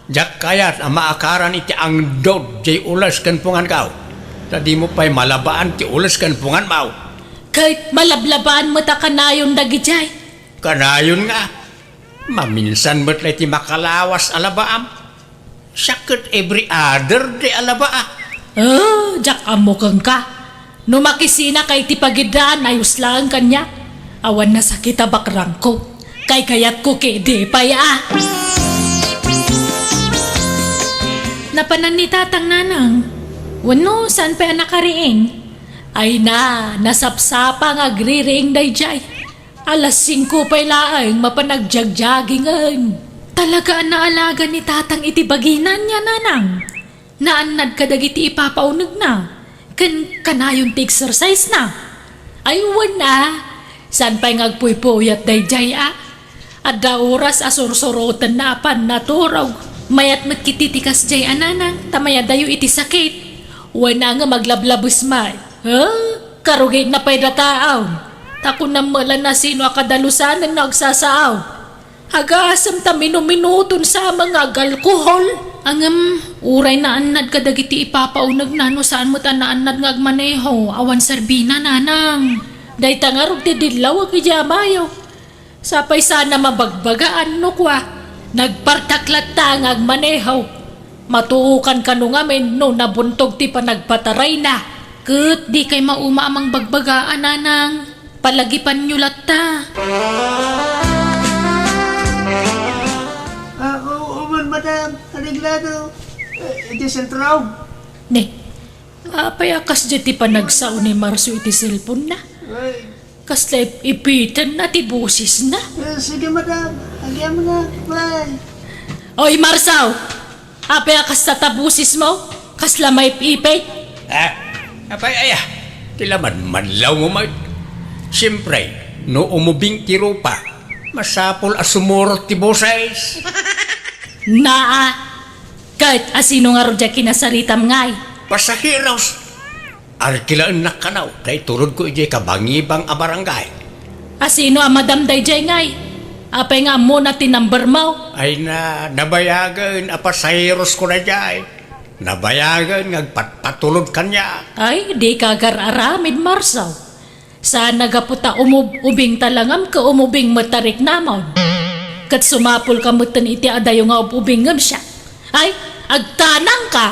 Diak kayat a maakaran iti angdod jay ules ken punganko, ta dimo pay malabaan ti ules ken punganmo. Ket malablabaan met a kanayon dagidiay. Kanayon nga, maminsan met la iti makalawas a labaam. Siak ket every other day a labaa. Ah, diak ammo kenka. No makisinaka iti pagiddaan, ayos laeng kaniak. Awan nasakit a bakrangko. Kaykayatko ketdi pay a. Napanan ni Tatang, Nanang? Wenno, saan pay a nakariing? Ay na, nasapsapa nga agririing daydiay. Alas singko pay laeng mapan agjagjagingen. Talaga a naalaga ni Tatang iti bagina, Nanang. Naannad kadagiti ipapaunegna, ken kanayon ti exercise-na. Ay, wen a, saan pay nga agpuypuyat daydiay a? Adda oras a sursurotenna a pannaturog. Mayat met ketdi ti kasdiay a, Nanang, ta mayadayo iti sakit. Wen a nga aglablabes met. Huh? Karugitna pay dataon. Ta kunam met la a sino a kadalusanen no agsasaaw. Agasem ta minuminuton sa nga agalkohol. Ngem, uray naannad kadagiti ipapaunegna no saan met a naannad nga agmaneho, awan serbina, Nanang. Dayta ngarud ti dillawek idiay amayo. Sapay sana mabagbagaan no kua, nagpartak latta nga agmaneho. Matuokan kano ngamin no nabuntog ti panagpatarayna. Ket dikay mauma a mangbagbaga, Nanang. Palagipanyo latta. Ah, oo man, madam. Areglado. Eh, iti sentro. Ne, apay a kasdiay ti panagsao ni Marso iti cellphone-na? Ay. Kasla ip-, ipitenna ti bosesna. Eh, sige, madam. Agyamanak. Bye. Oy, Marso! Apay a kasta ta bosesmo? Kasla maip-ipit? Ah, apay aya? Ti laman manlawmo met. Siempre, no umubing ti rupa, masapul a sumurot ti boses. Naa, ket asino ngarud diay kinasaritam ngay? Pasaheros. Arkilaennak kano, ta iturodko idiay kabangibang a barangay. Asino a madam daydiay ngay? Apay nga ammona ti number-mo? Ay na, nabayagen a pasaherosko daydiay. Nabayagen nga agpatpatulod kaniak. Ay, dika agar-aramid, Marso. Saan a gapu ta umub-, ubing ta langam ket umubing met ta riknamon. Ket sumapulka metten iti adayo nga ub-ubingem siak. Ay, agtanangka!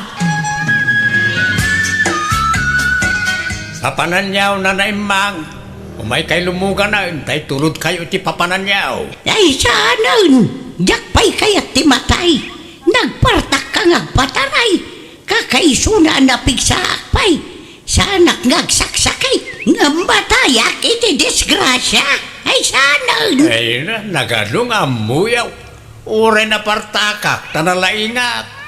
Papananyaw, Nana Immang. Umaykay lumuganen, ta itulodkayo iti papananyaw. Ay, saanen! Diak pay kayat ti matay. Nagpartakka nga agpataray. Kakaisuna a napigsaak pay. Saanak nga agsaksakit, ngem matayak iti disgrasia. Ay, saanen! Ay, na-, nagadu nga ammoyaw. Uray napartakak, ta nalaingak.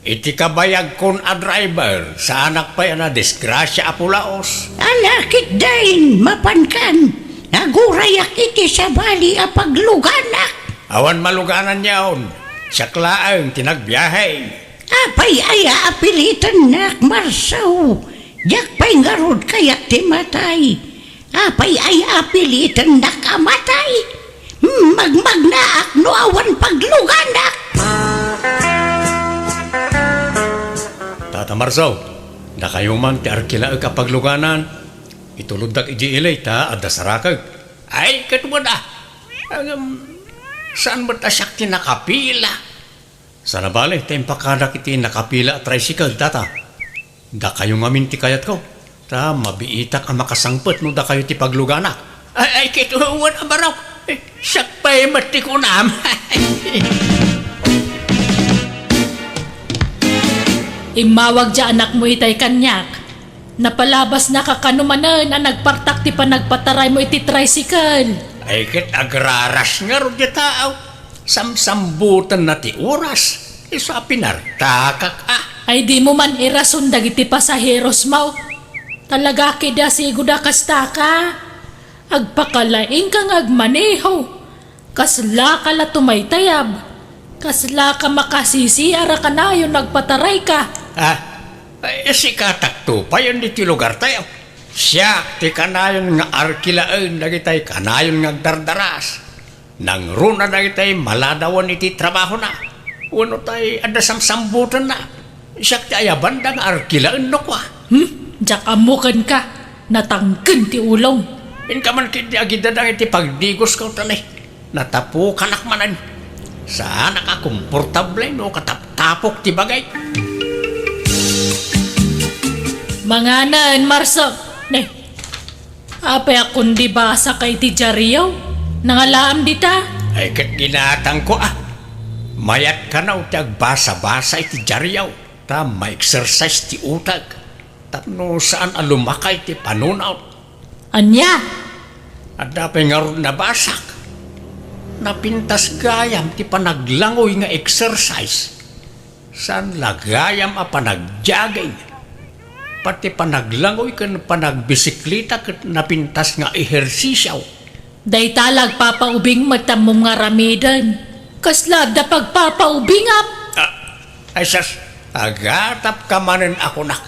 Iti kabayagkon a driver, saanak pay a nadisgrasia a pulaos. Ala, ketdin, mapankan. Nagurayak iti sabali a pagluganak. Awan malugananyon. Siak laeng ti nagbiahe. Apay aya a pilitennak, Marso? Diak pay ngarud kayat ti matay. Apay aya a pilitennak a matay? Hmm, magmagnaak no awan pagluganak. Tata Marso, dakayo man ti arkilaek a pagluganan. Ituloddak idiay ili ta adda sarakek. Ay, ket wen a. Ngem, saan met a siak ti nakapila? Sana bale, ta impakadak iti nakapila a tricycle, tata. Dakayo ngamin ti kayatko, ta mabiitak a makasangpet no dakayo ti pagluganak. Ay, ay, ket wen a barok. Eh, siak pay met ti kunam. Immawag ti anakmo itay kaniak. Napalabasnaka kano manen a nagpartak ti panagpataraymo iti tricycle. Ay, ket agraras ngarud ti tao. Samsambutenna ti oras. Isu a pinartakak a. Ay, dimo man irason dagiti pasaherosmo. Talaga ketdi a sigoda kastaka. Agpakalaingka nga agmaneho. Kaslaka la tumaytayab. Kaslaka makasisiar a kanayon no agpatarayka. Ah, ay, sikatakto payen ditoy lugartayo. Siak ti kanayon nga arkilaen dagitay kanayon nga agdardaras. Nangruna dagitay maladawen iti trabahona. Wenno tay adda samsambutenna. Siak ti ayabanda nga arkilaen no kua. Hmm? Diak ammo kenka. Natangken ti ulom. Inka man ketdi agidadang iti pagdigosko, ta ne, natapukanak manen. Saanak a komportable no kataptapok ti bagay. Manganen, Marso. Ne, apay a kundi basaka iti diario? Nangalaam dita? Ay, ket ginatangko a. Mayat kano ti agbasa-basa iti diario, ta ma-exercise ti utek. Tapno saan a lumakay ti panunot. Ania? Adda pay ngarud nabasak. Napintas gayam ti panaglangoy nga exercise. Saan la gayam a panagjogging. Pati panaglangoy ken panagbisikleta ket napintas nga ehersisio. Dayta la agpapaubing met ammom nga aramiden. Kasla adda pagpapaubingam? Ah, ay sus, agatapka manen a kunak.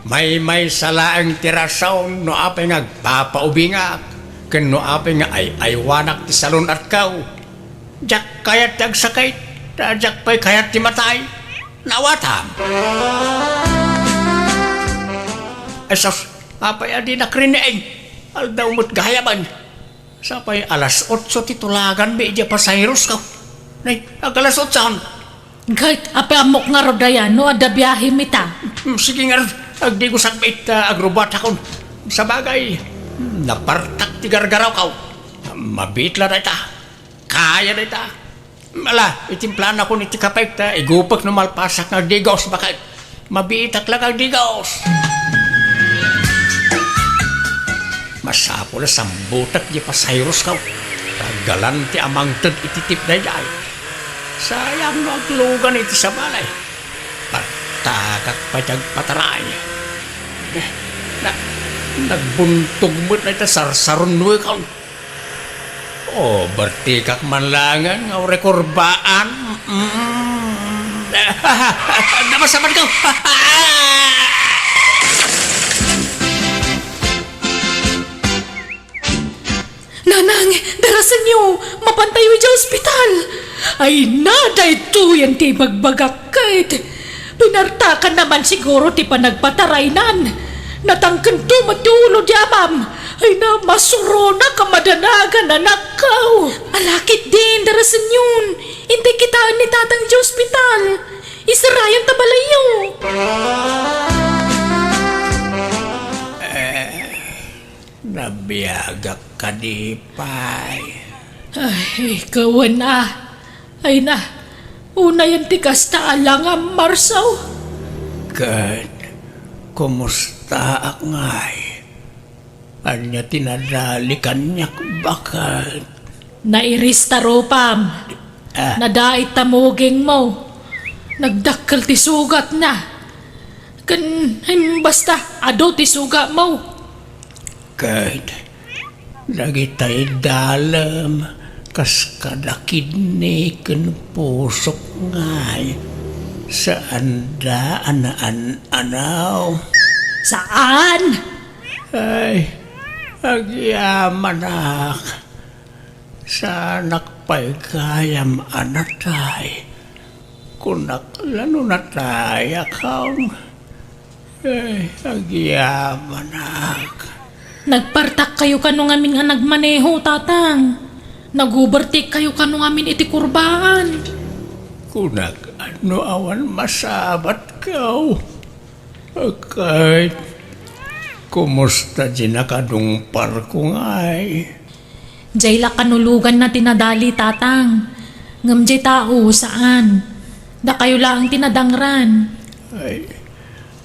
Maymaysa laeng ti rason no apay nga agpapaubingak, ken no apay nga ay-aywanak ti salun-atko. Diak kayat ti agsakit, ta diak pay kayat ti matay. Naawatam. Ay sus, apay a dinak riniing? Aldaw met gayamen. Sapay alas otso ti tulaganmi idiay pasaherosko. Nay, ag-alas otso. Ket, apay ammok ngarud aya no adda biahemi ta? Hmm, sige ngarud, agdigosakmi ta agrubatakon. Sabagay, hmm, napartak ti gargarawko. Mabiit la dayta. Kaya dayta. Ala, itimplanakon iti kapek ta igupek no malpasak nga agdigos, baket mabiitak la nga agdigos. Masapul a sambutek ti pasaherosko. Galanti a mangted iti tip daydiay. Sayang no aglugan iti sabali. Partakak pay ti agpataray. Eh, na, nagbuntog met dayta sarsarunnoekon. Oh, bertikak man laengen nga uray kurbaan. Mm. Napasamanko. Nanang, darasenyo, mapantayo idiay ospital. Ay na, daytoyen ti ibagbagak ket. Pinartakanna man siguro ti panagpataraynan. Natangkento met ti ulo di amam. Ay na, masuronak a madanagan, anakko. Ala ketdin, darasenyon. Intay kitaen ni Tatang idiay ospital. Isarayon ta balayyo. Eh, nabiagak kadi pay. Ay, kawen a. Ay na, unayen ti kasta a langam, Marsaw. Ket, kumustaak ngay? Ania ti nadali kaniak, baket? Nairis ta rupam. Ah. Nadait ta mugingmo. Nagdakkel ti sugatna. Ken, em, basta, adu ti sugatmo. Ket dagitay dalem kas kada kidney ken pusok ngay, saanda a naan-anaw. Saan? Ay, agyamanak. Saanak pay gayam a natay. Kunak la no natayak, Kong. Ay, agyamanak. Nagpartakkayo kano ngamin nga nagmaneho, Tatang. Nag-overtake kayo kano ngamin iti kurbaan. Kunak, no awan masabatko. Ket, kumusta diay nakadungparko ngay? Jay la kanuloganna ti nadali, Tatang. Ngem jay tao, saan. Dakayo laeng ti nadangran. Ay,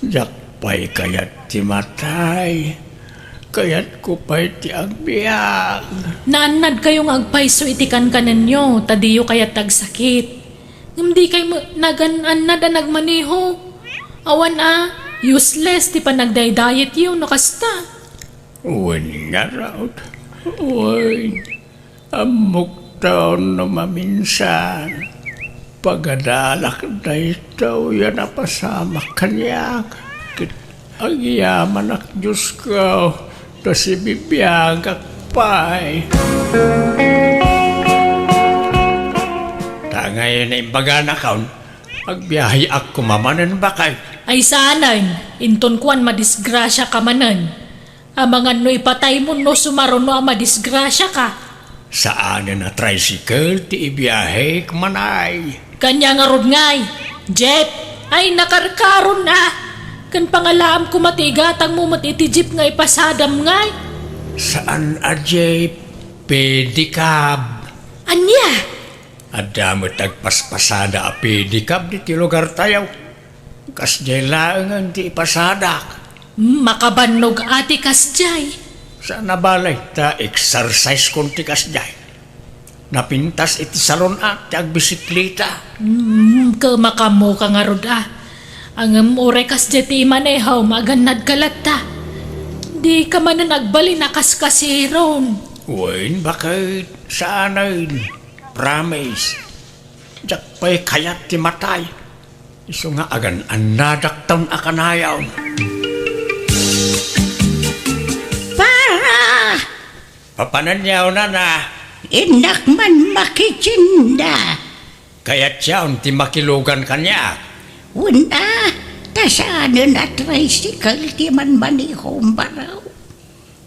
diak pay kayat ti matay. Kayatko pay ti agbiag. Naannadkayo nga agpayso iti kankanenyo, ta diyo kayat ti agsakit. Ngem dikay met nagan-annad a nagmaneho. Awan a, useless ti panagdaydayetyo no kasta. Wen ngarud, wen, ammokto no maminsan, pagadalak daytoy a napasamak kaniak, ket agyamanak, Diosko, ta sibibiagak pay. Ta ngay naimbaganakon, agbiaheak koma manen, baket. Ay saanen, inton kuan madisgrasiaka manen. Amangan no ipataymo no sumaruno a madisgrasiaka. Saanen a tricycle ti ibiahek manay. Kania ngarud ngay, jeep, ay nakarkaron a. Ken pangalaam koma ti igatangmo met iti jeep nga ipasadam ngay. Saan a jeep, pedicab. Ania? Adda met agpaspasada a pedicab ditoy lugartayo. Kasdiay laengen ti ipasadak. Makabannog a ti kasdiay. Saan a bale ta exercise kon ti kasdiay. Napintas iti salon a ti agbisikleta. Mm, kemakamoka ngarud a. Ngem uray kasdiay ti imanehom, agannadka latta. Dika manen agbalin a kaskasiron. Wen, baket, saanen. Promise. Diak pay kayat ti matay. Isu nga agan-annadakton a kanayon. Para! Papanenyo, nana? Innak man makitinda. Kayatyon ti makilugan kaniak. Wen a, ta saanen a tricycle ti manmanehom, Baro.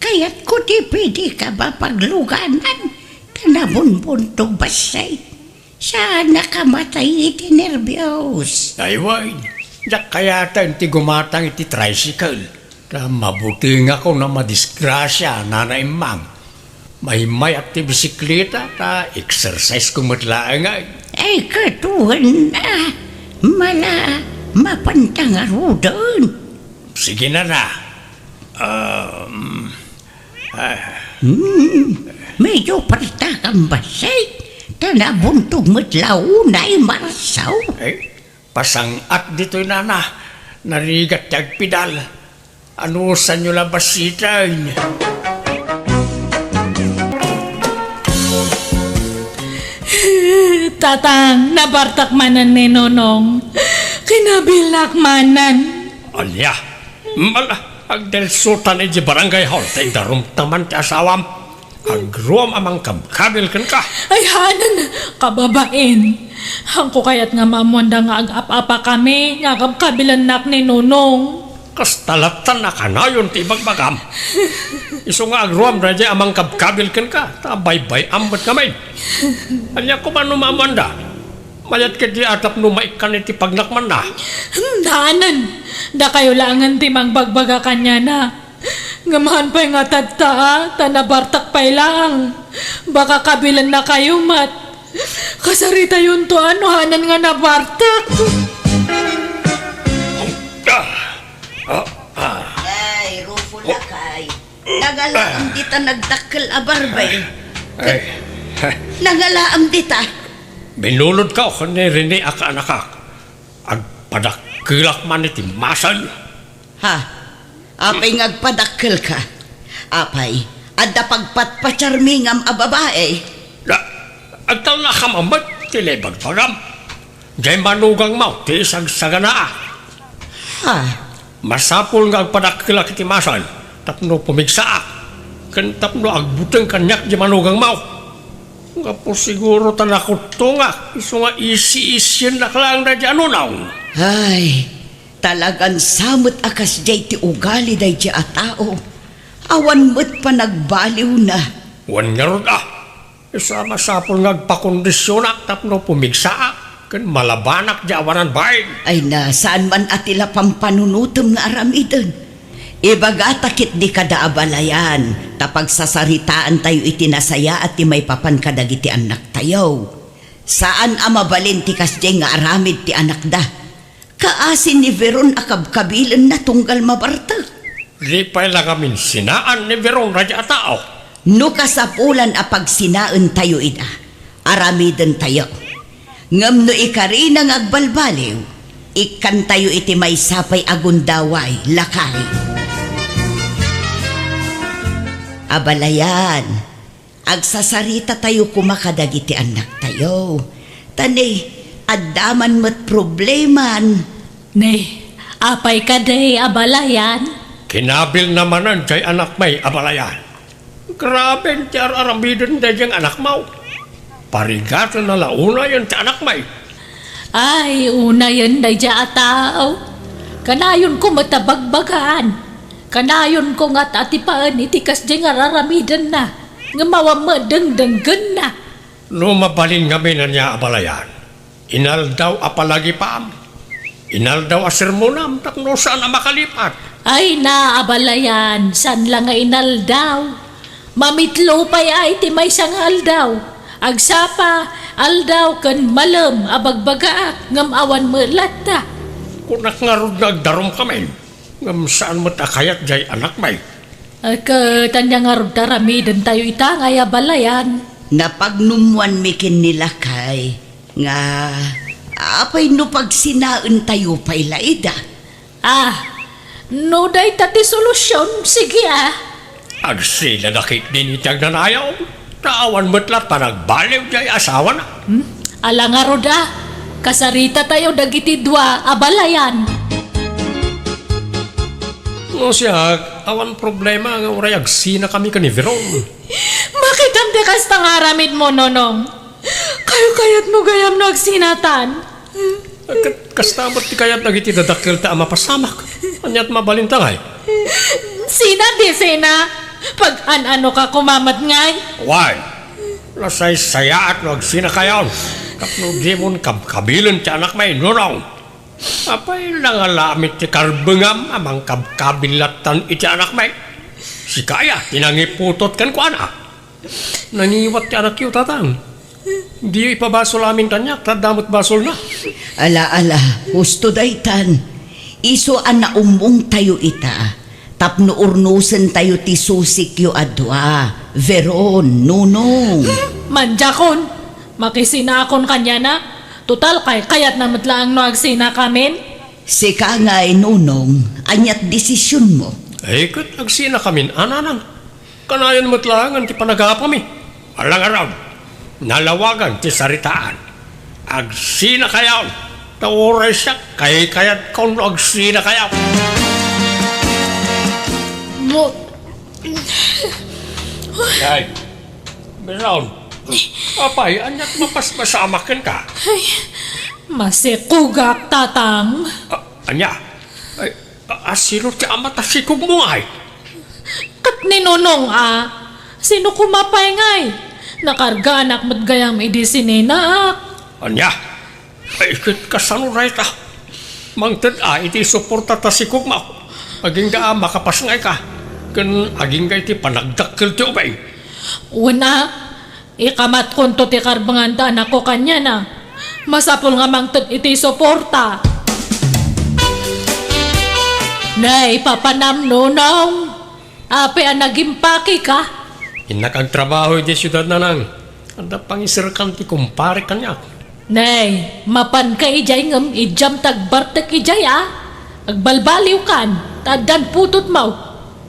Kayatko ti pwede ka mapagluganan ta nabunbuntog bassit. Saan a kamatay iti nerbios. Ay, wen, diak kayaten ti gumatang iti tricycle. Ta mabutengakon a madisgrasia, Nana Emmang. Maymayat ti bisikleta, ta exercise ko met laeng, ay. Ay, ket wen a, mala, mapanta ngaruden. Sige, nana. Um, ah. Hmm, medyo partakam bassit, ta nabuntog met la unay, Marsaw. Eh, pasang-at ditoy, nana. Narigat ti agpidal. Anusanyo la bassiten. Tatang, nabartak manen ni Nonong. Kinabilak manen. Ania? Mala, agdelsutan idiay barangay hall ta idarumta man ti asawam. Agruam a mangkabkabil kenka. Ay, hanan, kababain. Haanko kayat nga maammoanda nga agap-apakami nga agkabkabilennak ni Nonong. Kasta lattan a kanayon ti ibagbagam. Isu nga agruam daydiay a mangkabkabil kenka, ta baybay-am met ngamin. Ania koma no maammoanda? Mayat ketdi a tapno maikkan iti pagnakmanna. Hmm, haanen. Dakayo laengen ti mangbagbaga kaniana. Ngem haan pay nga tatta, a, ta nabartek pay laeng. Baka kabilennakayo met. Kasaritayonto a no haanen nga nabartek. Ah, ah, ah. Ay, Rufo lakay. Nangalaam dita nagdakkel a barbay. Ay. Nangalaam dita. Binulodka ken ni Rene a kaanakak. Agpadakkelak man iti masen. Ha? Apay nga agpadakkelka? Apay, adda pagpatpatiarmi ngem a babai? Da, agtalnakam met ti ibagbagam. Diay manugangmo ti isagsaganaak. Ha? Masapul nga agpadakkelak iti masen tapno pumigsaak, ken tapno agbuteng kaniak diay manugangmo. Gapu siguro ta nakuttongak, isu nga isi-isiennak laeng daydiay a Nonong. Ay, talagan sa met a kasdiay ti ugali daydiay a tao. Awan met panagbaliwna. Wen ngarud a, isu a masapul nga agpakondisionak tapno pumigsaak ken malabanak diay awanan bain. Ay na, saan man a ti la pampanunotem nga aramiden. Ibagata ketdi kada abalayan, ta pagsasaritaantayo iti nasayaat ti maipapan kadagiti annaktayo. Saan a mabalin ti kasdiay nga aramid ti anakda. Kaasi ni Veron a kabkabilenna tunggal mabartek. Di pay la ngamin sinaan ni Veron daydiay a tao. No kasapulan a pagsinaentayo ida, aramidentayo. Ngem no ikarina nga agbalbaliw, ikkantayo iti maysa pay a gundaway, lakay. Abalayan, agsasaritatayo koma kadagiti annaktayo. Ta ne, adda man met probleman. Ne, apay kadi, abalayan? Kinabilna manen diay anakmi, abalayan. Graben ti ar-aramiden daydiay nga anakmo. Parigatenna la unayen ti anakmi. Ay, unayen daydiay a tao. Kanayonko met a bagbagaan. Kanayonko nga atipaen iti kasdiay nga ar-aramidenna, ngem awan met dengdenggenna. No mabalin ngamin, ania, abalayan? Inaldaw a palagipam. Inaldaw a sermonam tapno saan a makalipat. Ay na, abalayan, saan la nga inaldaw. Mamitlo pay a iti maysa nga aldaw. Agsapa, aldaw ken malem a bagbagaak, ngem awan met latta. Kunak ngarud nga agdarumkamin, ngem saan met a kayat diay anakmi. Ket ania ngarud ti aramidentayo ita ngay, abalayan? Napagnummoanmi ken ni lakay nga, apay no pagsinaentayo pay la ida? Ah, no dayta ti solusion, sige, ah. Agsinada ketdin iti agnanayon, ta awan met latta nagbaliw diay asawana. Hmm? Ala ngarud, ah. Kasaritatayo dagiti dua, abalayan. No siak, awan problema nga uray agsinakami ken ni Veron. Makitam ti kasta nga aramidmo, Nonong. Kayo-kayatmo gayam no agsinatan? Ket kasta met ti kayat dagiti dadakkelta a mapasamak. Aniat mabalinta ngay? Sina ti sina? Pagan-anoka koma met ngay? Wen, nasaysayaat no agsinakayon tapno dimon kabkabilen ti anakmi, Nonong. Apay, nangala met ti karbengam a mangkabkabil lattan iti anakmi? Sika aya ti nangiputot kenkuana? Nangiwat ti anakyo, Tatang. Diyo ipabasol amin kaniak, ta adda met basolna. Ala, ala, husto daytan. Isu a naummongtayo ita, tapno urnosentayo ti susikyo a dua, Veron, Nonong. Madiakon, makisinakon kaniana. Total, kaykayatna met laeng no agsinakamin. Sika ngay, Nonong, aniat desisionmo? Ay, ket agsinakamin a, Nanang. Kanayon met laengen ti panagapami. Ala ngarud, nalawagan ti saritaan. Agsinakayon, ta uray siak, kaykayatko no agsinakayon. Mo- Ay, Veron, Apay, ania't mapaspasamak kenka? Ay, masikugak, Tatang. A-, ania? Ay, a-, asino ti ama ta sikugmo ngay? Ket ni Nonong a, sino koma pay ngay? Nakargaanak met gayam idi sininaak. Ania? Ay, ket kasano dayta? Mangted a iti suporta ta sikugmo. Agingga a makapasngayka, ken agingga iti panagdakkel ti ubing. Wen a, ikamatkonto ti karbengan ta anakko kaniana. Masapul nga mangted iti suporta. Nay, papanam, Nonong. Apay a nagimpakeka? Innak agtrabaho idiay siudad, Nanang. Adda pangiserkan ti kumpare kaniak. Nay, mapanka idiay ngem idiam ta agbartek idiay a? Agbalbaliwkan, ta addan putotmo.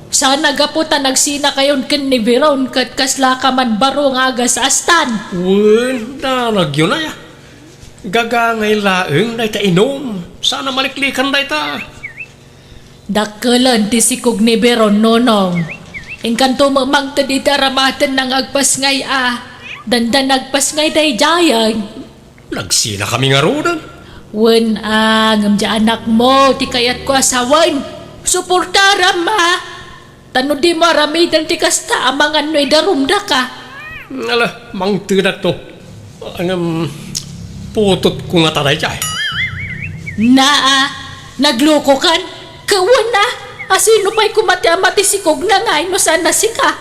Saan a gapu ta nagsinakayon ken ni Veron ket kaslaka man baro nga agas-astan. Wen, danagyo nay a. Gagangay laeng dayta inum. Saan a maliklikan dayta. Dakkelen ti sikog ni Veron, Nonong. Inkanto met mangted iti aramatenna nga agpasngay a, dandan agpasngay daydiayen. Nagsinakami ngaruden. Wen a, ngem diay anakmo ti kayatko a sawen. Suportaram a. Ta no dimo aramiden ti kasta, amangan no idarumdaka. Ala, mangtedakto. Ngem, putotko ngata daydiay. Naa, naglokokan. Kawan a, asino pay koma ti ama ti sikogna ngay no saan a sika?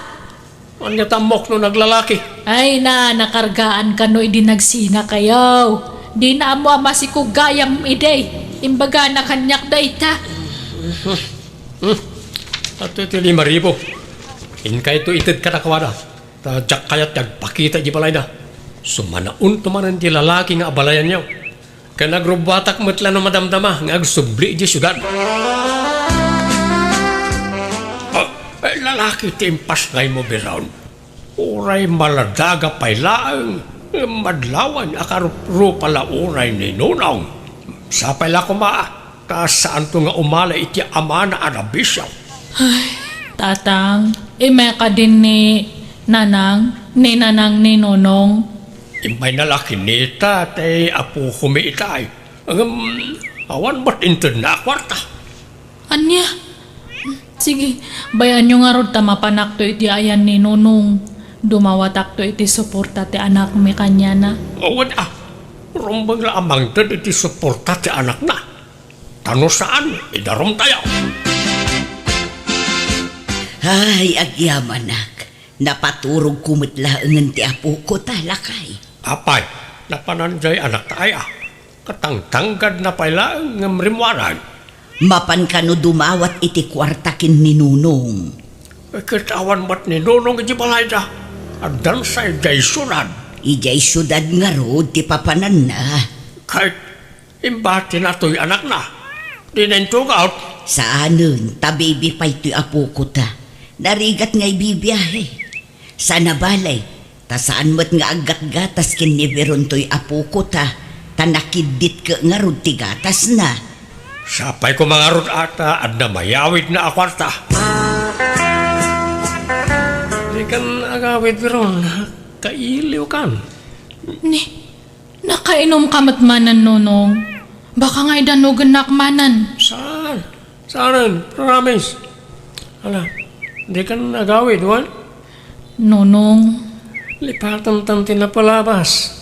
Ania ta ammok no naglalaki? Ay na, nakargaan kano idi nagsinakayo. Dina ammo a masikog gayam idi. Imbagana kaniak dayta. Hmm. Adtoy ti lima ribu. Inkayto ited kadakuada. Ta diak kayat ti agpakita idiay balayda. Sumanaonto manen ti lalaki nga abalayanyo. Ken agrubbuatak met la no madamdama nga agsubli idiay siudad. Ah, eh, lalaki ti impasngaymo, Veron. Uray maladaga pay laeng, madlawan a karuprupa la uray ni Nonong. Sapay la koma, ta saanto nga umala iti amana a nabisio. Ay, Tatang, immay kadi ni Nanang, ni Nanang ni Nonong. Immayna la kinita ti apokomi itay. Ngem, awan met intedna a kuarta. Ania? Sige, bay-anyo ngarud ta mapanakto iti ayan ni Nonong. Dumawatakto iti suporta ti anakmi kaniana. Awan a, rumbeng la a mangted iti suporta ti anakna. Ta no saan, idarumtayo. Ay, agyamanak, napaturogko met laengen ti apoko ta, lakay. Apay, napanan jay anakta aya? Katangtanggadna pay laeng ngem rimmuaran. Mapan kano dumawat iti kuarta ken ni Nonong? Eh, ket awan met ni Nonong iti balayda. Addansa idiay siudad. Idiay siudad ngarud ti papananna. Ket imbatina toy anakna. Dina intugaw. Saanen, ta bibi pay toy apoko ta. Narigat nga ibibiahe. Saan a bale, ta saan met nga aggatgatas ken ni Veron toy apoko ta, ta nakidditke ngarud ti gatasna. Sapay koma ngarud a ta adda mayawidna a kuarta. Dikan agawid, Veron. Kailiwkan. Ni, nakainomka met manen, Nonong? Baka nga idanogennak manen. Saan? Saanen, promise. Ala, dikan agawid, wen? Nonong. Lipatantan ti napalabas.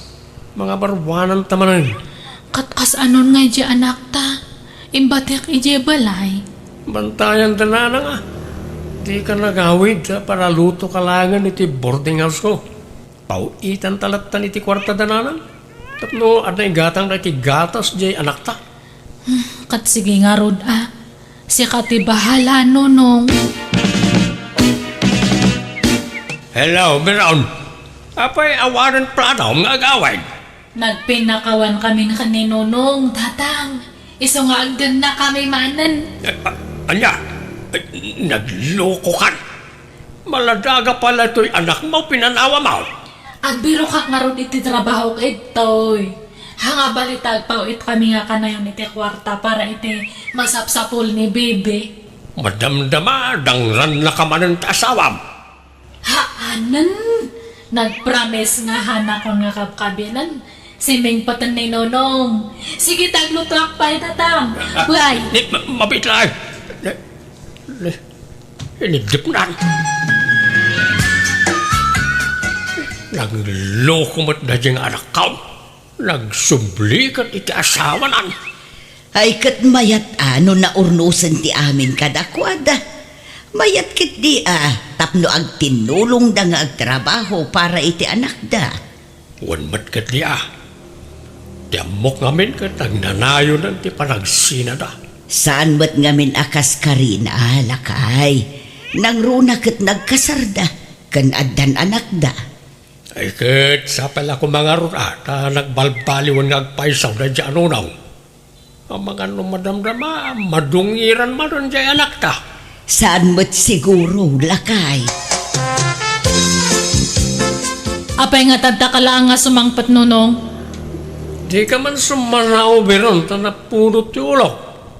Mangabaruananta manen. Ket kasano ngay diay anakta? Imbatek idiay balay. Bantayan da nanang a. Dikan agawid ta paralutoka laengen iti boarding house-ko. Paw-itanta lattan iti kuarta da nanang. Tapno adda igatangda iti gatas diay anakta. Hmm, ket sige ngarud a. Sika ti bahala, Nonong. Hello, Veron. Apay awanen planam nga agawid? Nagpinnakawan kami ken ni Nonong, Tatang. Isu nga agdennakami manen. Eh, a-, ania? Eh, naglokokan. Maladaga pay la toy anakmo, pinanawam. Agbirokak ngarud iti trabahok idtoy. Haan nga balita, agpaw-itkami nga kanayon iti kuarta para iti masapsapul ni Bibi. Madamdama, dangrannaka manen ti asawam. Haanen, Nagpromise nga hanakon nga kabkabilan, simingpeten ni Nonong. Sige, taglutoak pay, Tatang. Buay. Ni, ma-, mabit laeng. Ni, ni, inidipnan. Nagloko met daydi nga anakko. Nagsubli ket iti asawana. Ay, ket mayat a no naurnosen ti amin kadakuada. Mayat ketdi a tapno agtinnulongda nga agtrabaho para iti anakda. Wen met ketdi a, ti ammok ngamin ket agnanayonan ti panagsinada. Saan met ngamin a kas karina, lakay. Nangruna ket nagkasarda, ken addan anakda. Ay, ket sapay la koma ngarud a ta nagbalbaliwen nga agpayso daydi a Nonong. Amangan no madamdama, madungiran manen diay anakta. Saan met siguro, lakay. Apay nga adda ka laeng nga sumangpet, Nonong? Dika man sumanao, Biron, ta napudot ti ulok.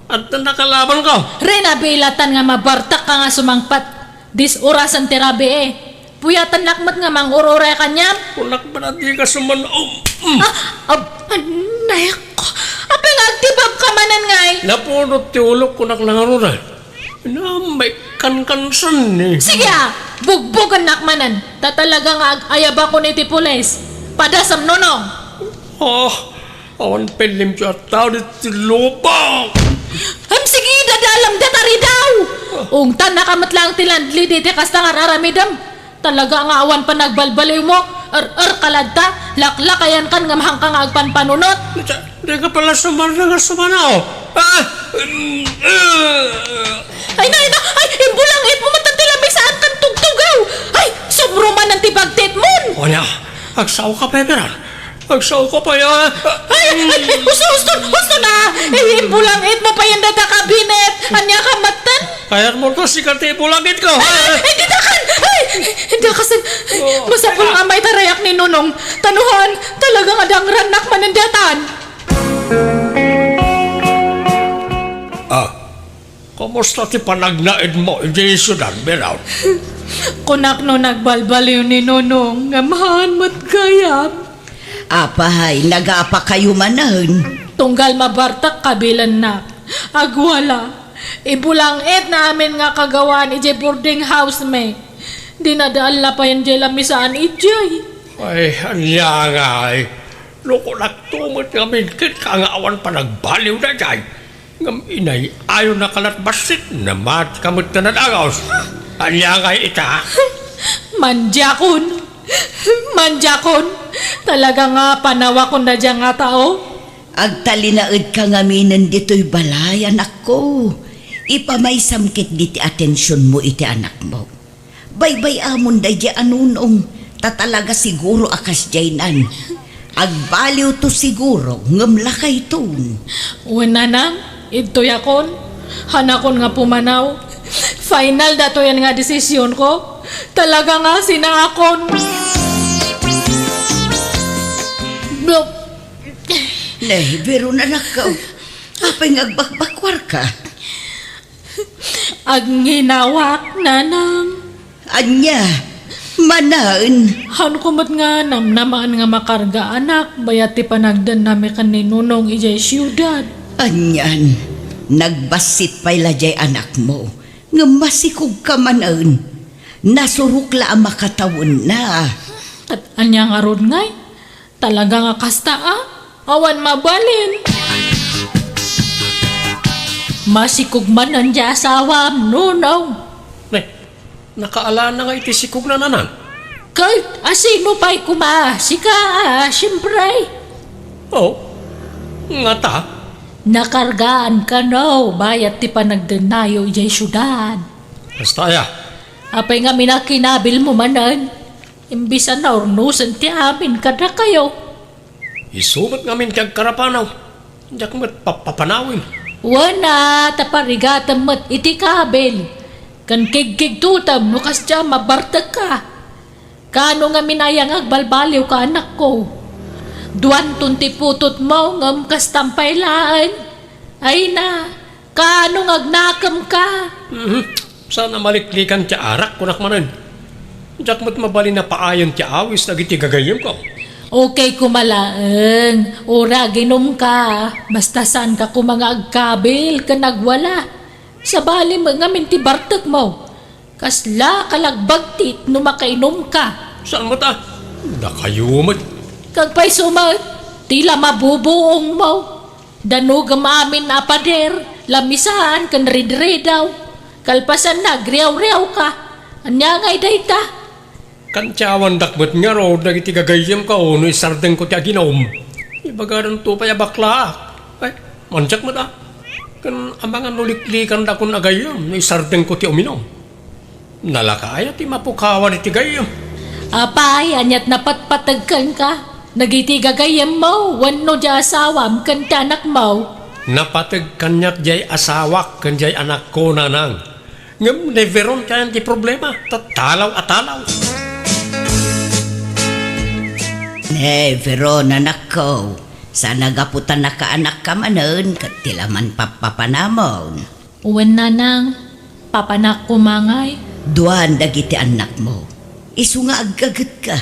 Adda nakalabanko. Rina, bilatan nga mabartak ka nga sumangpet. Dis-orasen ti rabii. Puyatennak met nga mangur-uray kaniam. Kunak man a dika sumanao. Ah, ab-, anayakko. Apay nga agtibabka manen ngay? Napudot ti ulok, kunak nangarud. Naammek kankansen ni. Sige a, bugbogennak manen. Ta talaga nga ag-ayabakon iti pulis. Padasem, Nonong. Ah, awan pay limpio a tao ditoy lubong. Ham, sige, dadalem data ridaw. Ungtannak met laeng ti landlady iti kasta nga ar-aramidem. Talaga nga awan panagbalbaliwmo. Er-er ka latta, laklakayankan ngem haanka nga agpanpanunot. Di, dika pala sumarna nga sumanao. Ah! Mm, ah! Ay, nay, nay, ay, imbulangitmo met ti lamisaan ken tugtugaw. Ay, subro manen ti bagtitmon. Ania, agsaoka pay, Biron. Agsaoka pay, ah. Ay, ay, husto, husto, husto na. Ay, imbulangitmo pay dayta kabinet. Ania ka metten? Kayatmo to, sika ti ibulangitko. Ay, ay, dita kan. Ay, dita kasen. Oh. Masapul nga maitarayak ni Nonong. Ta no haan, talaga nga dangrannak manen daytan. Ah, kumusta ti panagnaedmo idiay siudad, Biron? Kunak no nagbalbaliw ni Nonong, ngem haan met gayam. Apay, nagapakayo manen? Tunggal mabartak kabilennak. Agwala, ibulangitna amin nga kagawaan idiay boarding house mi. Dinadaan la payen diay lamisaan idiay. Ay, ania ngay? No kunakto met ngamin kenka nga awan panagbaliw daydiay. Ngem inay-ayonaka lat bassit, namatka met ta nadagus. Ania ngay ita? Mandiakon. Mandiakon. Talaga nga panawakon daydiay nga tao. Agtalinaedka ngaminen ditoy balay, anakko. Ipamaysam ketdi ti atensionmo iti anakmo. Baybay-amon daydiay a Nonong, ta talaga siguro a kasdiaynan. Agbaliwto siguro, ngem lakayton. Wen, nanang, idtoyakon. Hanakon nga pumanaw. Final datoyen nga desisionko. Talaga nga sinaakon. Blop. Ne, Biron, anakko. Apay nga agbakbakwarka? Agnginawaak, nanang. Ania? Manen? Haanko met nga namnamaen nga makargaanak bayat ti panagdennami ken ni Nonong idiay siudad. Anian, nagbassit pay la diay anakmo, ngem masikogka manen. Nasurok la a makatawenna. Ket ania ngarud ngay? Talaga nga kasta a? Awan mabalin. Masikog manen diay asawam, Nonong. Ne, nakaalana nga iti sikogna, nanang? Ket asino pay koma? Sika a, siempre. Oh, ngata? Nakargaan kano bayat ti panagdennayo idiay siudad. Kasta aya? Apay ngamin a kinabilmo manen? Imbes a naurnosen ti amin kadakayo. Isu met ngamin ti agkarapanaw. Diak met papapanawen. Wen a, ta parigatem met iti kabil. Ken kigkigtotem no kasdiay a mabartekka. Kaano ngamin aya nga agbalbaliwka, anakko? Duanton ti putotmo, ngem kastam pay laeng. Ay na, kaano nga agnakemka? Mhm. Saan a maliklikan ti arak, kunak manen. Diak met mabalin a paayen ti awis dagiti gagayyemko. Okay koma laeng, uray aginumka, basta saanka koma nga agkabil ken agwala. Sabali met ngamin ti bartekmo. Kasla kalagbagtit no makainumka. Saan met a? Dakayo met. Kagpayso met, ti la mabubuongmo. Danogem amin a pader, lamisaan ken ridridaw. Kalpasanna, agriawriawka. Ania ngay dayta? Kantiawandak met ngarud dagiti gagayyemko no isardengko ti aginum. Ibagadanto pay a baklaak. Ay, mandiak met a. Ken amangan no liklikandakon a gayyem no isardengko ti uminum. Nalaka aya ti mapukawan iti gayyem? Apay, aniat napatpateg kenka? Dagiti gagayyemmo wenno diay asawam ken ti anakmo? Napateg kaniak diay asawak ken diay anakko, nanang. Ngem ni Veron kayan ti problema, ta talaw a talaw. Ne, Veron, anakko, saan a gapu ta nakaanakka manen ket ti la man pappapanamon. Wen, nanang, papanak koma ngay. Duan dagiti annakmo. Isu nga aggagetka,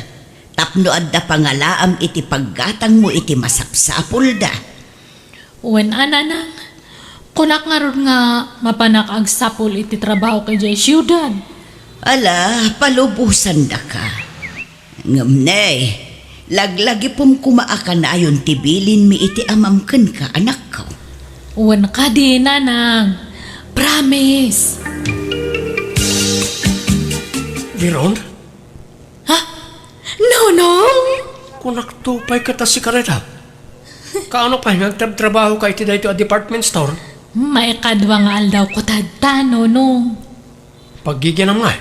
tapno adda pangalaam iti paggatangmo iti masapsapulda. Wen a, nanang, kunak ngarud nga mapanak agsapul iti trabahok idiay siudad. Ala, palubosandaka. Ngem ne, laglagipem koma a kanayon ti bilinmi iti amam kenka, anakko. Wen kadi, nanang. Promise. Veron? Ha? Nonong? Kunakto pay ket a sika dayta. Kaano pay nga agtrabtrabahoka iti daytoy a department store? Maikadua nga aldawko tatta, Nonong. Paggigianam ngay?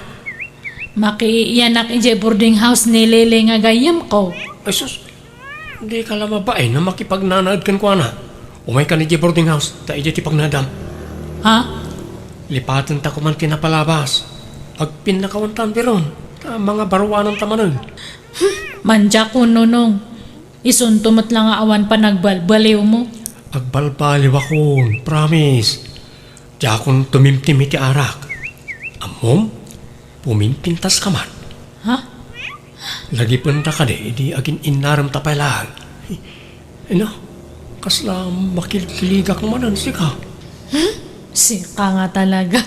Makiiyanak idiay boarding house ni Lele nga gayyemko. Ay sus, dika la mabain a makipagnanaed kenkuana. Umaykan idiay boarding house, ta idiay ti pagnaedam. Ha? Lipatenta koma ti napalabas. Agpinnakawantan, Veron, ta mangabaruananta manen. Hmm, mandiakon, Nonong. Isunto met la nga awan panagbalbaliwmo. Agbalbaliwakon, promise. Diakon tumimtim iti arak. Ammom, pumimpintaska man. Ha? Lagipenta kadi idi agin-innaremta pay laeng. Ina, kasla makilkiligak manen sika. Hmm? Sika nga talaga.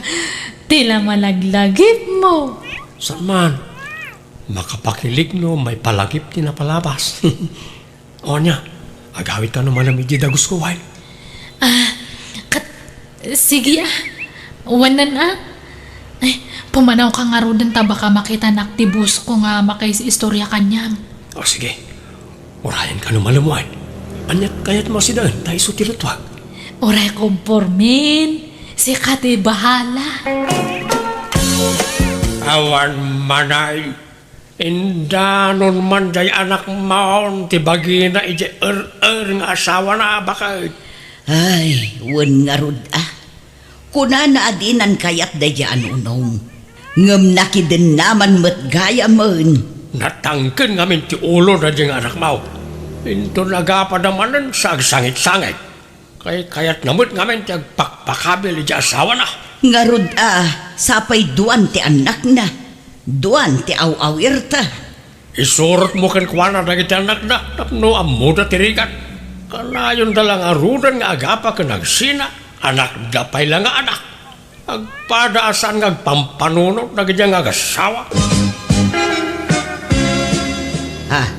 Ti la malaglagipmo. Saan man? Makapakilig no maipalagip ti napalabas. O ania, agawidka no malem iti dagusko, wen? Ah, kat-, sige, ah. Wen a. Ay, pumanawka ngaruden ta baka makitanak ti boss ko nga makaistorya kaniam. O sige, urayenka no malem, wen. Aniat kayatmo a sidaen ta isu ti luttuak? Uray kompormen, sika ti bahala. Awan manay. Indanon man diay anakmon ti bagina idiay er-er nga asawana, baket. Ay, wen ngarud a. Kunana a dinan kayat daydiay a Nonong. Ngem nakidennaman met gayamen. Natangken ngamin ti ulo daydiay nga anakmo. Inton agapada manen sa agsangitsangit. Kaykayatna met ngamin ti agpakpakabil idiay asawana. Ngarud a, sapay duan ti annakna, duan ti aw-awirta. Isurotmo kenkuana dagiti annakda tapno ammoda ti rigat. Kanayonda la ngaruden nga agapa ken agsina, anakda pay la nga anak. Agpada a saan nga agpampanunot dagiti nga agassawa. Ah,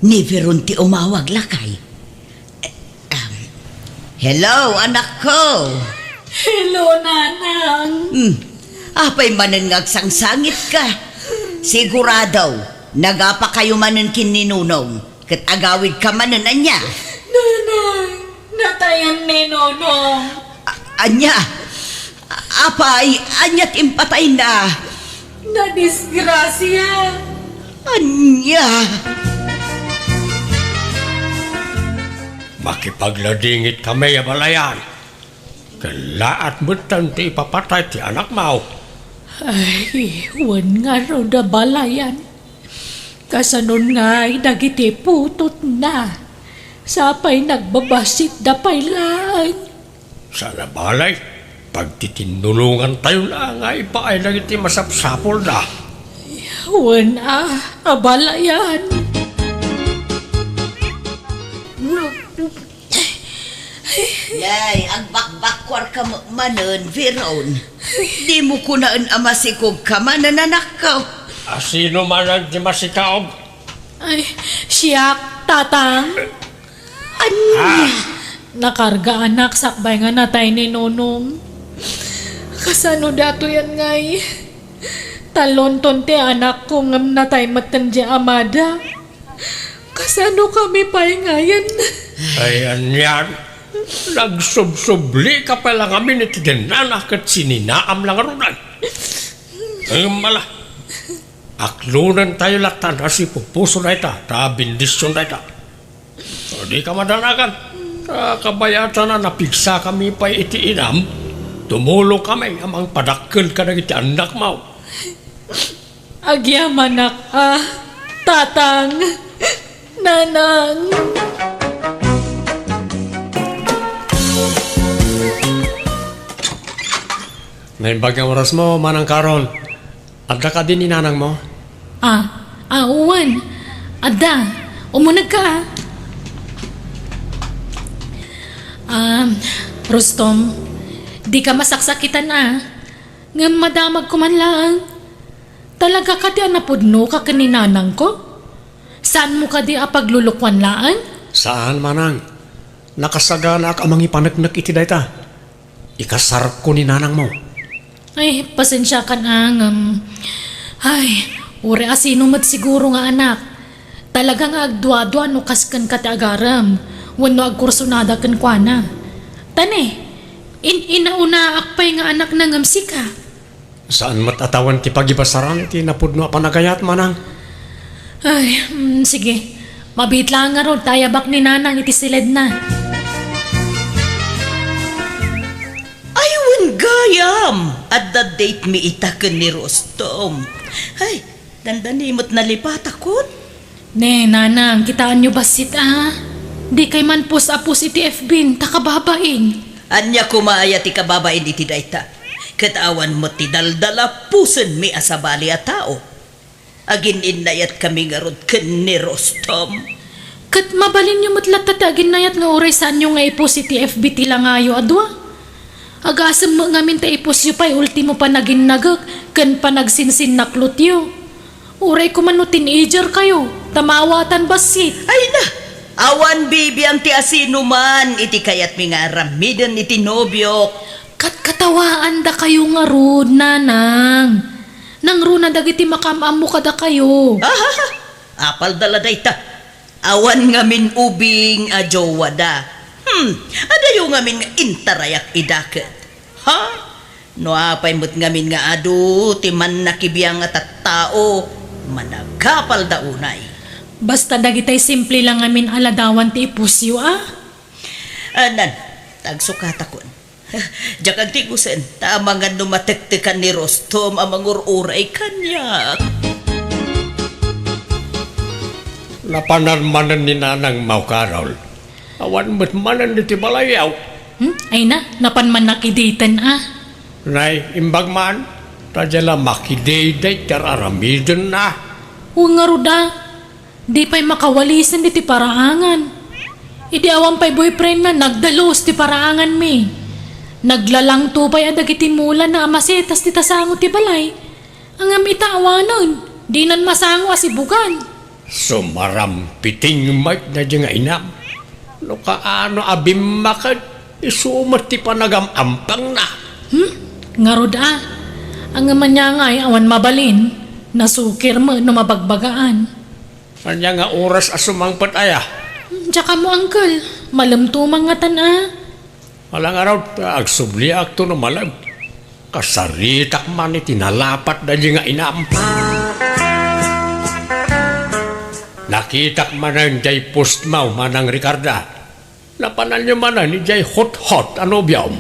ni Veron ti umawag, lakay. Ahem. Hello, anakko. Hello, Nanang. Hmm. Apay manen nga agsangsangitka? Sigurado, nagapakayo manen ken ni Nonong, ket agawidka manen, ania? Nanang, natayan ni Nonong. A-, ania? A-, apay, ania ti impatayna? Nadisgrasia. Ania? Makipagladingit kami a balayan. Kellaat metten ti ipapatay ti anakmo. Ay, wen ngarud a balayan. Kasanon ngay dagiti putotna? Sapay nagbabassit da pay laeng. Saan a balay, pagtitinnulongantayon a nga ipaay dagiti masapsapulda. Wen a, abalayan. Nay, agbakbakkuarka met manen, Veron. Dimo kunaen a masikogka manen, anakko. A sino manen ti masikaog? Ay, siak, Tatang. Ania? Ah. Nakarga, anak, sakbay nga natay ni Nonong. Kasano datoyen ngay? Talonton ti anakko ngem natay metten di amada. Kasano kami pay ngayen? Ay, anian? Nagsubsublika pay la ngamin iti dinana ket sininaam la ngaruden. Ngem ala, aklonentayo latta no sipupuso dayta, ta bendision dayta. Dika madanagan. Ta kabayatan a napigsakami pay iti inam, tumulongkami a mangpadakkel kadagiti annakmo. Agyamanak a, Tatang, Nanang. Naimbag nga orasmo, Manang Carol. Adda kadi ni nanangmo? Ah, ah, wen. Adda. Umunegka, ah. Um, Rustom, dika masaksakitan, ah. Ngem madamagko man laeng. Talaga kadi a napudnoka ken ni nanangko? Saanmo kadi a paglulukuan laeng? Saan, Manang. Nakasaganaak a mangipaneknek iti dayta. Ikasarko ni nanangmo. Ay, pasensiakan a ngem, ay, uray a sino met siguro nga anak. Talaga nga agduadua no kas kenka ti agarem, wenno agkursunada kenkuana. Ta ne, in-inaunaak pay nga anakna ngem sika. Saan met a tawen ti pagibasaran iti napudno a panagayat, Manang. Ay, mm, sige. Mabiit laeng ngarud ta ayabak ni Nanang iti siledna. Ay, wen gayam! Adda date mi ita ken ni Rustom. Ay, dandani met nalipatakon. Ne, Nanang, kitaenyo bassit, a. Dikay man post a post iti F B ta kababain. Ania koma aya ti kababain iti dayta? Ket awan met ti daldalapusenmi a sabali a tao. Agin-innayatkami ngarud ken ni Rustom. Ket mabalinyo met latta ti aginnayat nga uray saanyo nga i-post iti F B ti langayo a dua. Agasem met ngamin ta i-postyo pay ultimo panaginnagek ken panagsinsinnaklotyo. Uray koma no teenager kayo, ta maawatan bassit. Ay na, awan bibiang ti asinoman iti kayatmi nga aramiden iti nobiok. Katkatawaandakayo ngarud, Nanang. Nangruna dagiti makaam-ammo kadakayo. Ahaha! Apalda la dayta. Awan ngamin ubing a jowada. Hmm, adayo ngamin nga intarayak ida ket. Ha? No apay met ngamin nga adu ti mannakibiang a tattao, managapalda unay. Basta dagitay simple la ngamin a ladawan ti i-postyo, a? Anan, tagsukatakon. Diak agtigusen, ta amangan no matektekan ni Rustom a mangur-uray kaniak. Napanan manen ni Nanang Mau Carol. Awan met manen iti balayyo. Hmm? Ay na, napan man nakiditen, a. Nay, imbag man, ta dia la makidayday ti ar-aramidenna. Wen ngarud, a. Di pay makawalisen iti paraangan. Idi awan pay boyfriendna, nagdalus ti paraanganmi. Naglalangto pay a dagiti mulana a masetas ti tasango ti balay. Ngem ita awanen, dinan masango a sibugan. Sumarampiting met daydi nga inam. No kaano a bimmaked, isu met ti panagam-ampangna. Hmm? Ngarud, a. Ngem ania ngay awan mabalin, nasukir met no mabagbagaan. Ania nga oras a sumangpet aya? Diak ammo, uncle. Malemto man ngatan, a. Ala ngarud, agsubliakto no malem. Kasaritak man iti nalapat daydi nga inam. Nakitak manen jay postmo, Manang Ricarda. Napananyo manen idiay hothot a nobiom.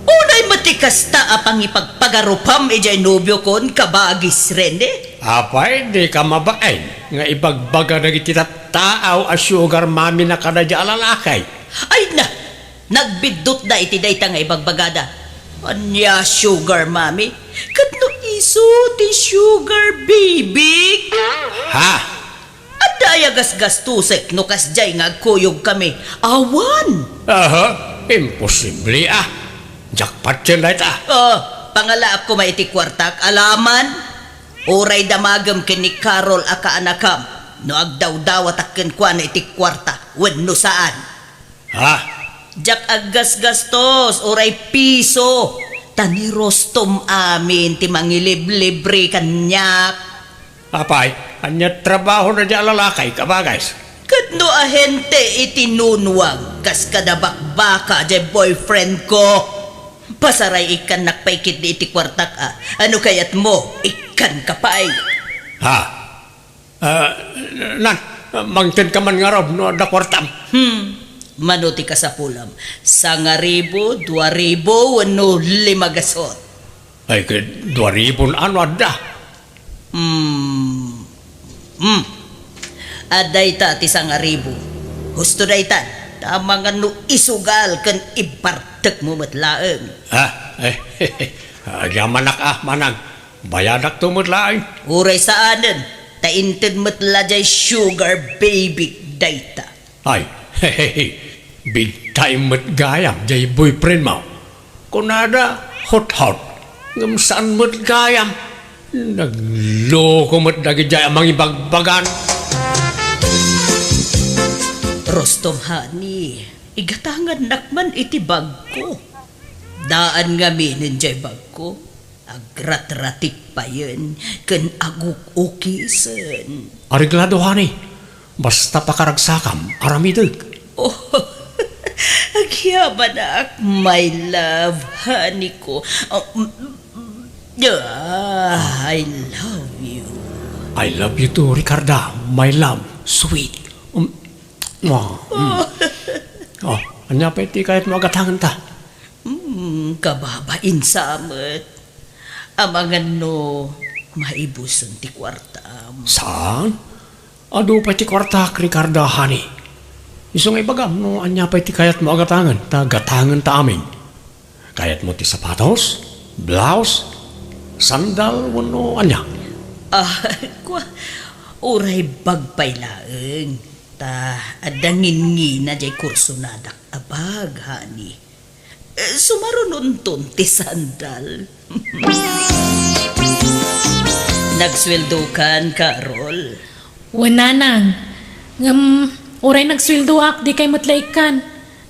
Unay met ti kasta a pangipagpagarupam idiay nobiokon, kabagis Rene? Apay, dika mabain nga ibagbaga dagiti tattao a sugar mommy-na kadaydi a lalaki? Ay na! Nagbiddutda iti dayta nga ibagbagada. Ania, sugar mommy? Ket no Isu ti sugar baby? Ha? Adda aya gasgastusek no kasdiay nga agkuyogkami? Awan. Aha, imposible a. Jackpot ken dayta. Oh, pangalaak koma iti kuartak, alaman. Uray damagem ken ni Carol a kaanakam no agdawdawatak kenkuana iti kuarta wenno saan. Ha? Diak aggasgastos uray piso, ta ni Rostom amin ti mangiliblibre kaniak. Apay, ania trabahona diay a lalaki, kabagas? Ket no ahente iti nunwang kas kada bakbaka diay boyfriend ko, pasaray ikkannak pay ketdi iti kuartak a. Ano kayatmo? Ikkanka pay. Ha? Ah, nan, mangted ka man ngarud no adda kuartam. Hmm. Mano ti kasapulam? Sangaribu, dua ribu, wenno lima gasot? Ay, ket dua ribu no adda. Hmm. Hmm. Adda ita ti sangaribu. Husto daytan. Tama nga no isugal ken ibartekmo met laeng. Ah, eh, agyamanak a, manang. Bayadakto met laeng. Uray saanen, ta inted met la diay sugar baby dayta. Ay, big time met gayam diay boyfriend mo. Kunada, hot-hot. Ngem saan met gayam. Nagloko met dagidiay a mangibagbagan. Rostom, honey, igatangannak man iti bagko. Daan ngaminen diay bagko. Agratratik payen ken aguk-ukisen. Areglado, honey. Basta pakaragsakam, aramidek. Oh, agyamanak, my love, honey ko. Oh, mm, mm, ah, I love you. I love you too, Ricarda, my love, sweet. Um, mwah, mm. Oh, ania pay ti kayatmo a gatangenta? Hmm, kababain sa met. Amangan no maibusen ti kuartam. Saan? Adu pay ti kuartak, Ricarda, honey. Isu nga ibagam no ania pay ti kayatmo a gatangen, ta gatangenta amin. Kayatmo ti sapatos, blouse, sandal, wenno ania? Ah, kua, uray bag pay laeng. Ta adda ngingina diay kursonadak a bag, honey. Eh, sumarunonton ti sandal. Nagsueldokan, Carol? Wen, nanang. Ngem, uray nagsueldoak, dikay met la ikkan.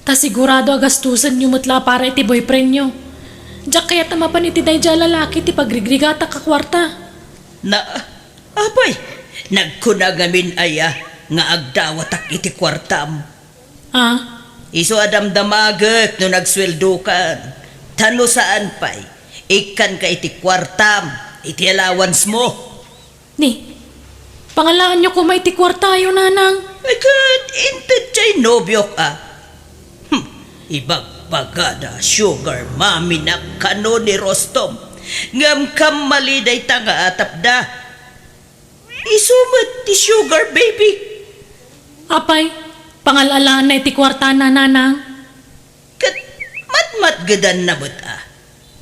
Ta sigurado a gastusenyo met la para iti boyfriendyo. Diak kayat a mapan iti daydiay a lalaki ti pagrigrigatak a kuarta. Na, apay, nagkuna ngamin aya nga agdawatak iti kuartam? Ah? Isu a damdamagek no nagsueldokan. Ta no saan pay, ikkanka iti kuartam, iti allowance mo. Ni, pangalaanyo koma iti kuartayo, nanang. Ay, ket inted diay nobiok a. Hmm, ibagbagada, sugar mommy-nak kano ni Rostom. Ngem kammali dayta nga atapda. Isu met ti sugar baby. Apay, pangal-alaanna iti kuartana, nanang? Ket matmatgedanna met a.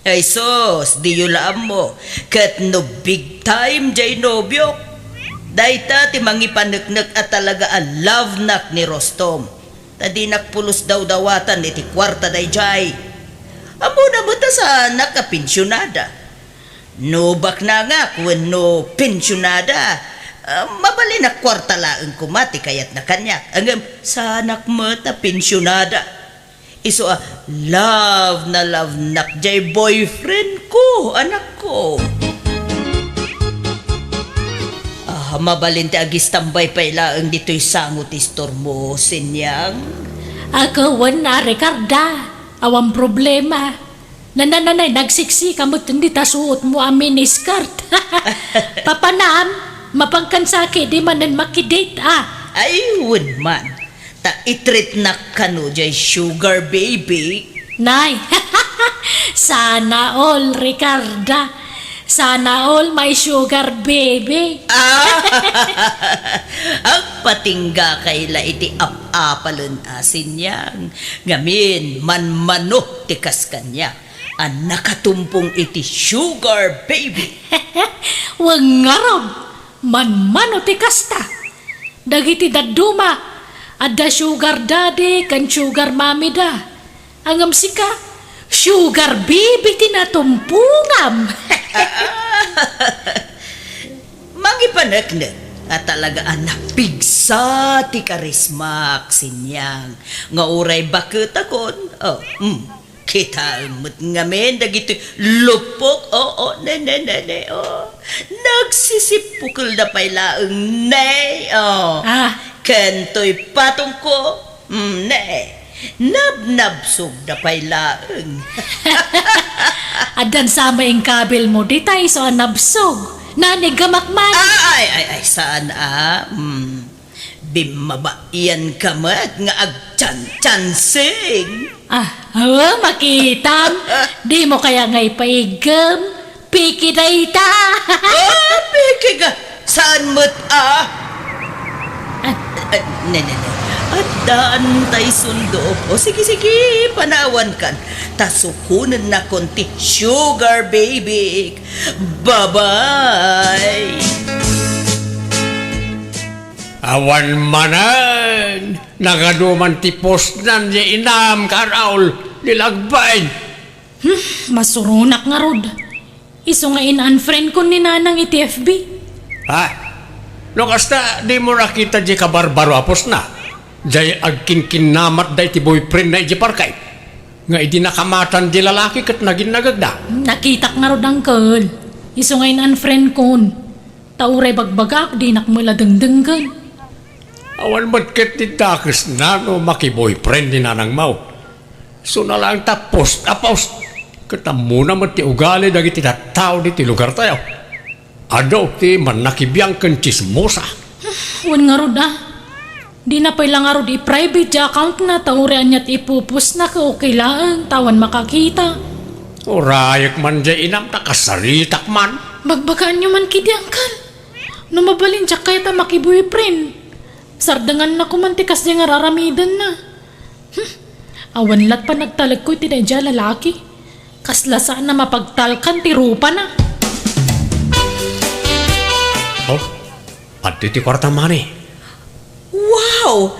Ay sus, diyo la ammo. Ket no big time diay nobiok, dayta ti mangipaneknek a talaga a love-nak ni Rostom. Ta dinak pulos dawdawatan iti kuarta daydiay. Ammona met a saanak a pensionada. No baknangak wenno pensionada, ah, mabalin a kuarta laeng koma ti kayatna kaniak. Ngem saanak met a pensionada. Isu a love na love-nak diay boyfriend ko, anakko. Ah, mabalin ti agistambay pay laeng ditoy sango ti istormo, Sinyang. Ako wen a, Ricarda, awan problema. Nanananay, nagsiksika met dita suotmo a miniskirt. Papanam, mapankan sa ketdi manen makidate, ah. Ay, wen man. Ta itreatnak kano diay sugar baby. Nay, sana all, Ricarda. Sana all my sugar baby. Ah, agpatingga kay la iti ap-apalen a, Sinyang. Ngamin, manmano ti kas kaniak. a nakatumpong iti sugar baby. Wen ngarud, manmano ti kasta. Dagiti dadduma, adda sugar daddy ken sugar mommy da. Ngem sika, sugar baby ti natumpongam. Mangipaneknek a talaga a napigsa ti karismak, Sinyang, nga uray baketakon. Oh, mm. Kitaem met ngamin dagiti luppok. Oo, ne, ne, ne, ne, oh. Nagsisippukelda pay laeng, ne, oh. Ah. Ken toy patongko, mm, ne. Nabnabsogda pay laeng. Addan sa met inkabilmo, dita isu a nabsog. Nanigamak man. Ah, ay, ay, ay, saan, ah? Mm. Bimmabaianka met nga agchanchansing. Ah, awa, makitam. Dimo kaya nga ipaiggem? Piki dayta. Ah, piki nga. Saan met, ah? Ah. Ah, ne, ne, ne. Addaan tay sundo. O, sige, sige, panawankan. Ta sukonennakon ti sugar baby. Bye-bye. Awan manen, nagadu man ti postnan ni inam, Carol, ni Lagbay. Hmm, masuronak ngarud. Isu nga in-unfriendkon ni Nanang iti F B. Ha? No kasta, dimo nakita di kabarbaro a postna? Jay agkinkinnamatda iti boyfriendna iti parkay. Nga idi nakamatan di lalaki ket naginnagagda. Nakitak ngarud, uncle. Isu nga in-unfriendkon. Ta uray bagbagaak, dinak met la dengdenggen. Awan met ket ti dakesna no makiboyfriend ni Nanang Mau. Suna laeng ta post a post. Ket ammona met ti ugali dagiti tattao diti lugartayo. Adu ti mannakibiang ken tsismosa. Wen ngarud a. Dina pay la ngarud i-private ti accountna ta uray ania ti ipupostna ket okay laeng ta awan makakita. Urayek man jay inam ta kasaritak man. Bagbagaanyo man ketdi, uncle. No mabalin, diak kayat a makiboyfriend. Sardenganna koma ti kasdiay nga ar-aramidenna. Hmm. Awan lat panagtalekko iti daydiay a lalaki. Kasla saan a mapagtalkan ti rupana. Oh, adda ti kuarta, mani. Wow!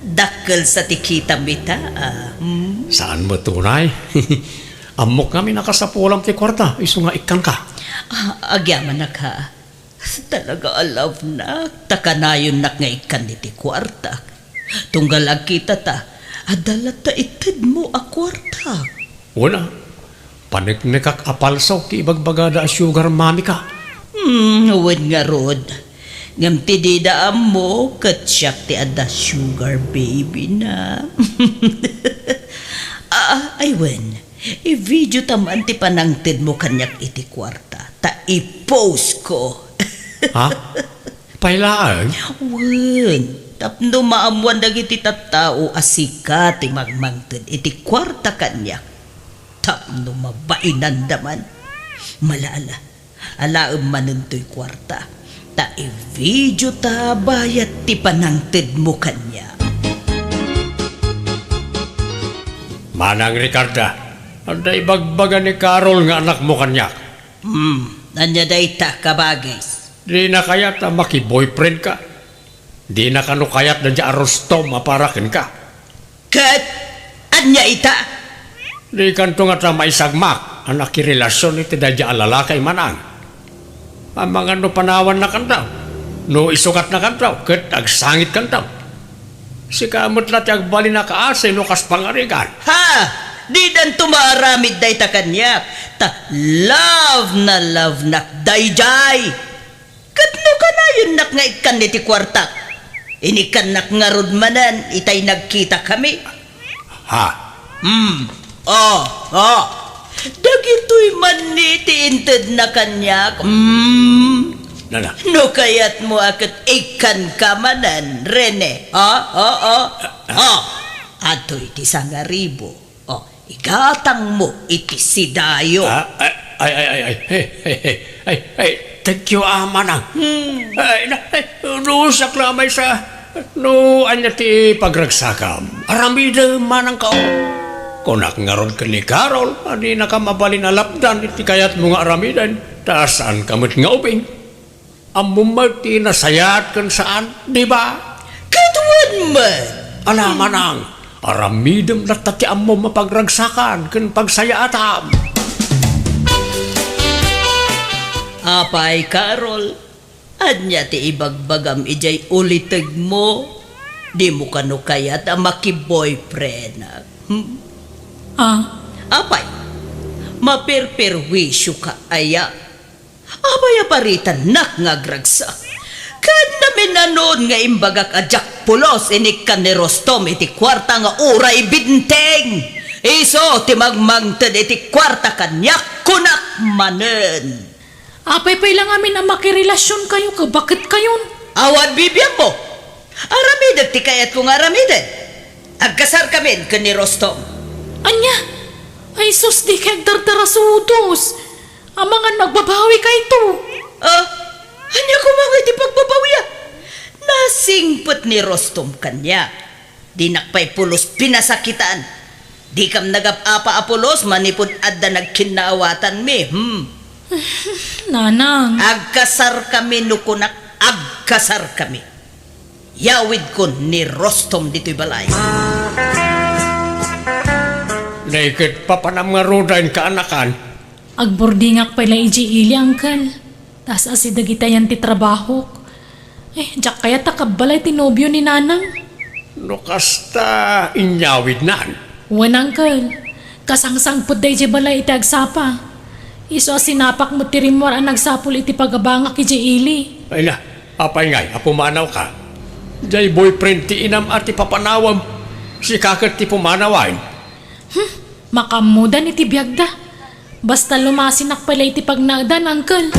Dakkel sa ti kitam ita, ah. Hmm. Saan met unay? Ammok ngamin a kasapulam ti kuarta, isu nga ikkanka. Ah, agyamanak, ha. Talaga a love-nak, ta kanayonnak nga ikkan iti kuartak. Tunggal agkitata, adda latta itedmo a kuartak. Wen a, paneknekak a palso ti ibagbagada a sugar mommy-ka. Hmm, wen ngarud. Ngem ti dida ammo, ket siak ti adda sugar baby-na. Ah, ay wen. I-video ta man ti panangtedmo kaniak iti kuarta, ta i-post ko. Ha? Pay laeng? Wen, tapno maammuan dagiti tattao a sika ti mangmangted iti kuarta kaniak. Tapno mabainanda man. Mala-ala, alaem manen toy kuarta, ta i-video ta bayat ti panangtedmo kaniak. Manang Ricarda, adda ibagbaga ni Carol nga anakmo kaniak. Hmm, ania dayta, kabagis? Dina kayat a maki-boyfriend ka. Dina kano kayat daydiay a rustom a para kenka. Ket ania ita? Dikanto ngata maisagmak a nakirelasion iti daydiay a lalaki, manang. Amangan no panawanna kanto, no isukatna kanto, ket agsangit kanto. Sika met la ti agbalin a kaasi no kas pangarigan. Ha! Didanto maaramid dayta kaniak, ta love na love-nak daydiay. Ket no kanayonnak nga ikkan iti kuartak, inikkannak ngarud manen itay nagkitakami. Ha? Hmm. Oh, oh. Dagitoy man ni ti intedna kaniak. Hmm. Nana. No kayatmo a ket ikkanka manen, Rene. Oh, oh, oh. Ah, ah. Oh. Adtoy ti sangaribo. Oh, igatangmo iti sidayo. Ah, ay, ay, ay, ay, ay, hey, hey, hey, ay, ay, thank you, ah, manang. Hmm. Ay, na, ay, no, sakla, maysa, no, anya ti pagragsakam? Aramidem, manang ka, oh. Kunak ngarud ken ni Carol a dinaka mabalin a lapdan iti kayatmo nga aramiden, ta saanka met nga ubing. Ammom met ti nasayaat ken saan, di ba? Ket wen met! Ala, Manang, aramidem latta ti ammom a pagragsakan ken pagsayaatam. Apay, Carol, ania ti ibagbagam idiay ulitegmo? Dimo kano kayat a makiboyfriendak? Hmm? Ah. Apay, maperperwisioka aya? Apay a paritannak nga agragsak? Ken naminanon nga imbagak a diak pulos inikkan ni Rostom iti kuarta nga uray binteng. Isu ti mangmangted iti kuarta kaniak, kunak manen. Apay pay la ngamin a makirelasionkayo ket baketkayon? Awan bibiangmo. Aramidek ti kayatko nga aramiden. Agkasarkamin ken ni Rostom. Ania? Ay sus, dika agdardarasudos. Amangan magbabawikayto. Ah, ania koma nga iti pagbabawiak? Nasingpet ni Rostom kaniak. Dinak pay pulos pinasakitan. Dikam nagap-apa a pulos manipud adda nagkinnaawatanmi, hmm? Nanang. Agkasarkami no kunak, agkasarkami. Yawidkon ni Rostom ditoy balay. Nay ket papanam ngaruden, kaanakan? Agburdingak pay la idiay ili, Uncle. Ta as-asi dagitayan ti trabahok. Eh, diak kayat a kabbalay ti nobio ni Nanang. No kasta, inyawidnan. Wen, Uncle. Kasangsangpetda idiay balay iti agsapa. Isu a sinapak met ti rimmuar a nagsapul iti pagabangak idiay ili. Ay na, apay ngay a pumanawka? Diay boyfriend ti inam a ti papanawem. Sika ket ti pumanawen. Hmm, makaammodan iti biagda. Basta lumasinak pay la iti pagnaedan, Uncle.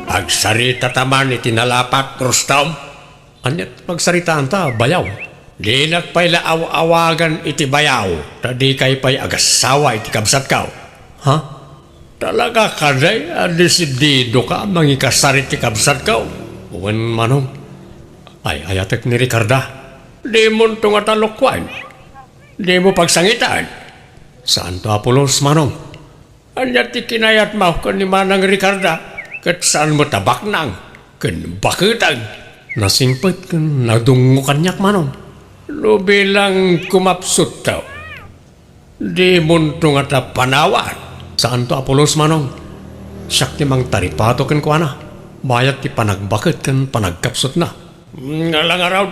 Agsaritata man iti nalapat, Rostom. Ania ti pagsaritaanta, bayaw? Dinak pay la aw-awagan iti bayaw, ta dikay pay agassawa iti kabsatko. Ha? Talaga kadi a desididoka a mangikasar iti kabsatko? Wen, Manong. Ay-ayatek ni Ricarda. Dimonto ngata lokoen. Dimo pagsangiten. Saanto a pulos, Manong. Ania ti kinayatmo ken ni Manang Ricarda? Ket saan met a baknang ken baketeng. Nasingpet ken nadungngo kaniak, Manong. No bilang kumapsutto, dimonto ngata panawan. Saanto a pulos, Manong. Siak ti mangtaripato kenkuana. Bayat ti panagbaket ken panagkapsutna. Nga la ngarud,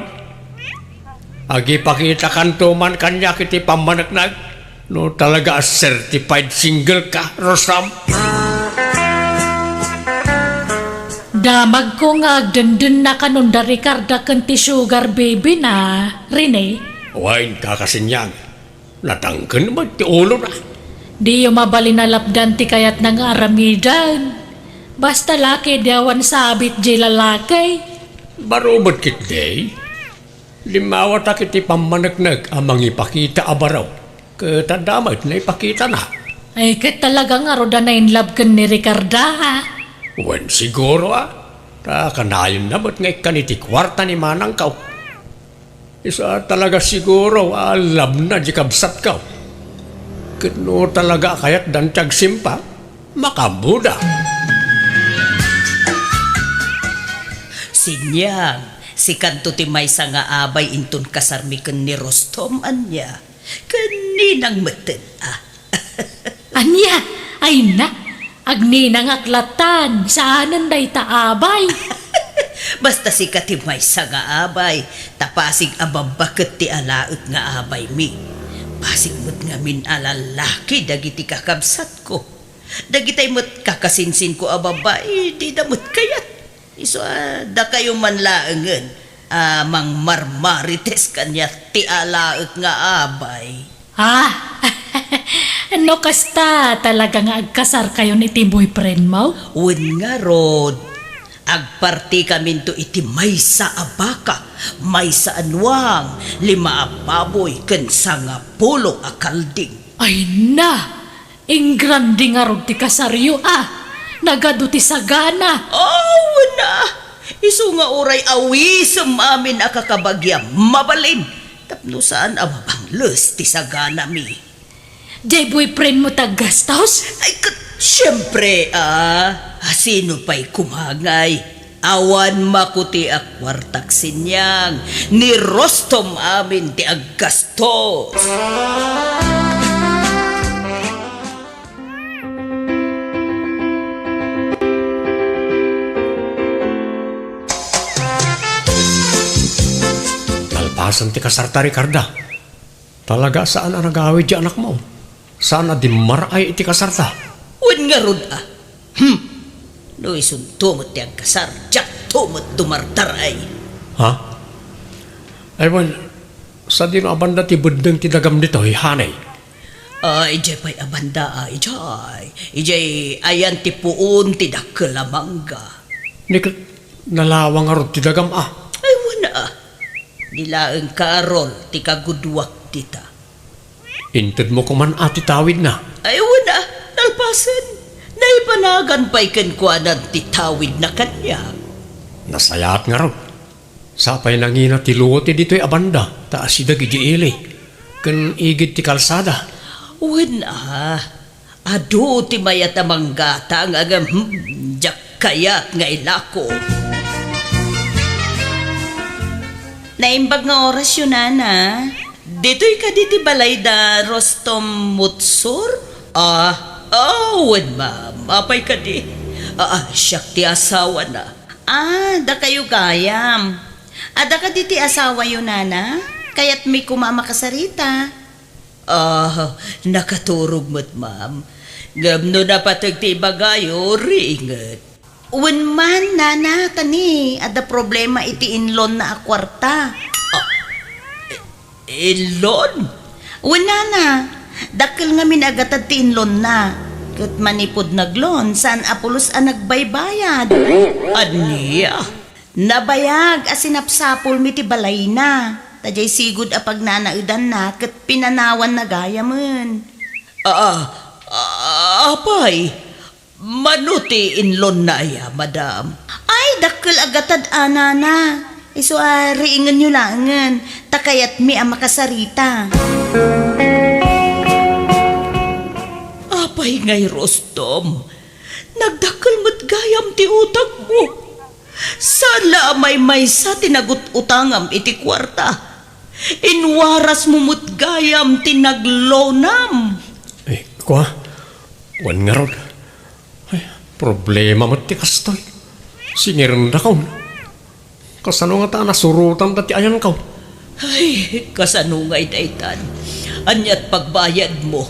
agipakitakanto man kaniak iti pammaneknek no talaga a certified single ka, Rostom. Damagko nga agdendennakanon da Ricarda ken ti sugar baby na, Rene. Wen, Kaka Sinyang. Natangken met ti ulona. Diyo mabalin a lapdan ti kayatna nga aramiden. Basta la ket di awan sabit diay lalaki. Baro met ketdi. Limmawatak iti pammaneknek a mangipakita a baro. Ket adda met naipakitana. Ay, ket talaga ngarud a na-in love ken ni Ricarda, a? Wen, siguro, a. Ta kanayon na met nga ikkan iti kuarta ni manangko. Isu a talaga siguro a love na di kabsatko. Ket no talaga a kayatdan ti agsimpa, makaammoda. Sinyang, sikanto ti maysa nga abay inton kasarmi ken ni Rostom, ania? Ken ninang metten, a? Ania? Ay na, agninangak latan, saanen dayta abay. Basta sika ti maysa nga abay, ta pasig a babbaket ti alaek nga abaymi. Pasig met ngamin a lallaki dagiti kakabsatko. Dagitay met kakasinsinko a babbai, dida met kayat. Isu a dakayo man laengen a mangmarmarites kaniak ti alaek nga abay. Ah, no kasta, talaga nga agkasarkayon iti boyfriendmo? Wen ngarud, agpartikaminto iti maysa a baka, maysa a nuang, lima a baboy, ken sangapulo a kalding. Ay na! Ingrandi ngarud ti kasaryo, a? Nagadu ti sagana. Aw, na! Isu nga uray awisem amin a kakabagiam, mabalin. Tapno saan a mabangles ti saganami. Diay boyfriend mo ti aggastos? Ay, ket, siempre, a. Sino pay koma ngay? Awan makuti a kuartak siniang, ni Rostom amin ti aggastos. Nalpasen ti kasarta, Ricarda. Talaga saan a nagawid ti anakmo. Saan a dimmar-ay iti kasarta. Wen ngarud a. Hmm. No isunto met ti agkasar, diakto met dumartar-ay. Ha? Ay, wen, sadino a banda ti beddeng ti dagam ditoy, honey? Ah, idiay pay a banda, ah, idiay. Idiay ayan ti puon ti dakkel a mangga. Ni ket nalawa ngarud ti dagam, a? Ay, wen a. Di laeng Carol ti kagudduak dita. Intedmo koman a ti tawidna? Ay, wen a, nalpasen. Naipanagan pay kenkuana ti tawidna kaniak. Nasayaat ngarud. Sapay nangina ti luo ti ditoy a banda, ta asideg idiay ili ken igid ti kalsada. Wen a, adu ti mayat a manggatang, ngem, hmm, diak kayat nga ilako. Naimbag nga orasyo, nana. Ditoy kadi ti balay da Rostom Mutsur? Ah, ah, wen, ma'am. Apay kadi? Ah, ah, siak ti asawana. Ah, dakayo gayam. Adda kadi ti asawayo, nana? Kayatmi koma a makasarita. Ah, nakaturog met, ma'am. Ngem no napateg ti ibagayo, riinget. Wen man, nana, ta ni, adda problema iti inlonna a kuarta. Ah, i-, inlon? Wen, nana, dakkel ngamin a gatad ti inlonna. Ket manipud nag-loan, saan a pulos a nagbaybayad. Ania? Nabayag a sinapsapulmi ti balayna, ta diay sigud a pagnanaedanna ket pinanawanna gayamen. Ah, ah, apay, mano ti inlonna aya, madam? Ay, dakkel a gatad a, nana. Isu a riingenyo laengen, ta kayatmi a makasarita. Apay ngay, Rostom, nagdakkel met gayam ti utangmo. Saan la a maymaysa ti nagut-utangam iti kuarta. Inwarasmo met gayam ti nag-loanam. Eh, kua, wen ngarud. Ay, problema met ti kastoy. Singirendakon. Kasano ngata a nasurotanda ti ayanko? Ay, kasano ngay daytan? Aniat pagbayadmo?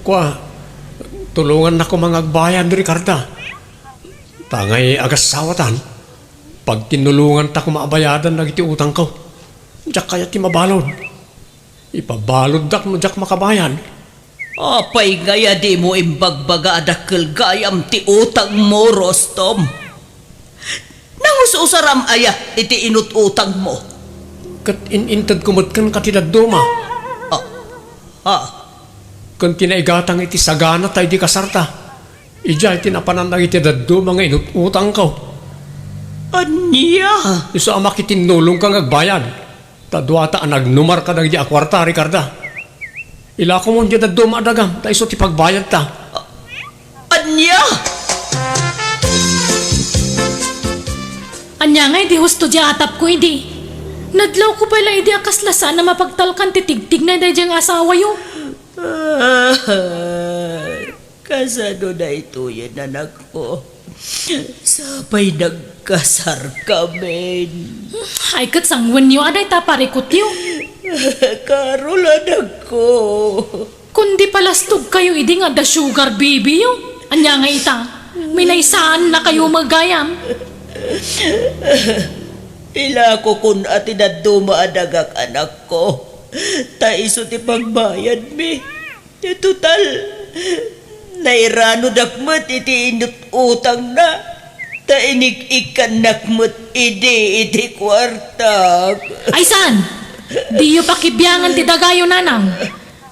Kua, tulongannak koma nga agbayad, Ricarda. Ta ngay agassawatan, pagtinnulonganta koma a bayadan dagiti utangko. Diak kayat ti mabalud. Ipabaluddak no diak makabayad. Apay ngay a dimo imbagbaga a dakkel gayam ti utangmo, Rostom? Nangus-usaram aya iti inut-utangmo? Ket in-intedko met kenka ti dadduma. Ah, ah. Ken ti naigatang iti sagana ta idi kasarta. Idiay ti napanan dagiti dadduma nga inut-utangko. Ania? Isu a makitinnulongka nga agbayad. Ta duata a nagnumar kadagidi a kuarta, Ricarda. Ilakomon diay dadduma a dagam, ta isu ti pagbayadta. Ania? Ania ngay ti husto diay atapko idi? Nadlawko pay la idi a kasla saan a mapagtalkan ti tigtignay daydiay nga asawayo. Kasano daytoyen, anakko? Sapay nagkasarkamin. Ay, ket sangwenyo a dayta parikutyo. Carol, anakko. Kundi palastogkayo idi nga adda sugar babyyo. Ania nga ita? Minaysaannakayo met gayam. Ilakokon a ti dadduma a dagak, anakko. Ta isu ti pagbayadmi. Ti total, nairanodak met iti inut-utangna, ta inik-ikkannak met idi iti kuartak. Ay saan? Diyo pakibiangan ti dagayo, nanang.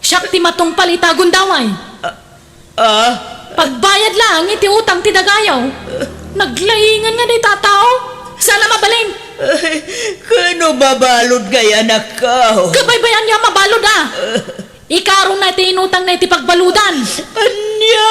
Siak ti matungpal ita gundaway. Ah? Pagbayad laeng iti utang ti dagayo. Naglaingan nga dayta a tao. Saan a mabalin? Ay, kano mabalud ngay, anakko? Kabaybayan nga mabalud, a. Ikaruna ti inutangna iti pagbaludan. Ania?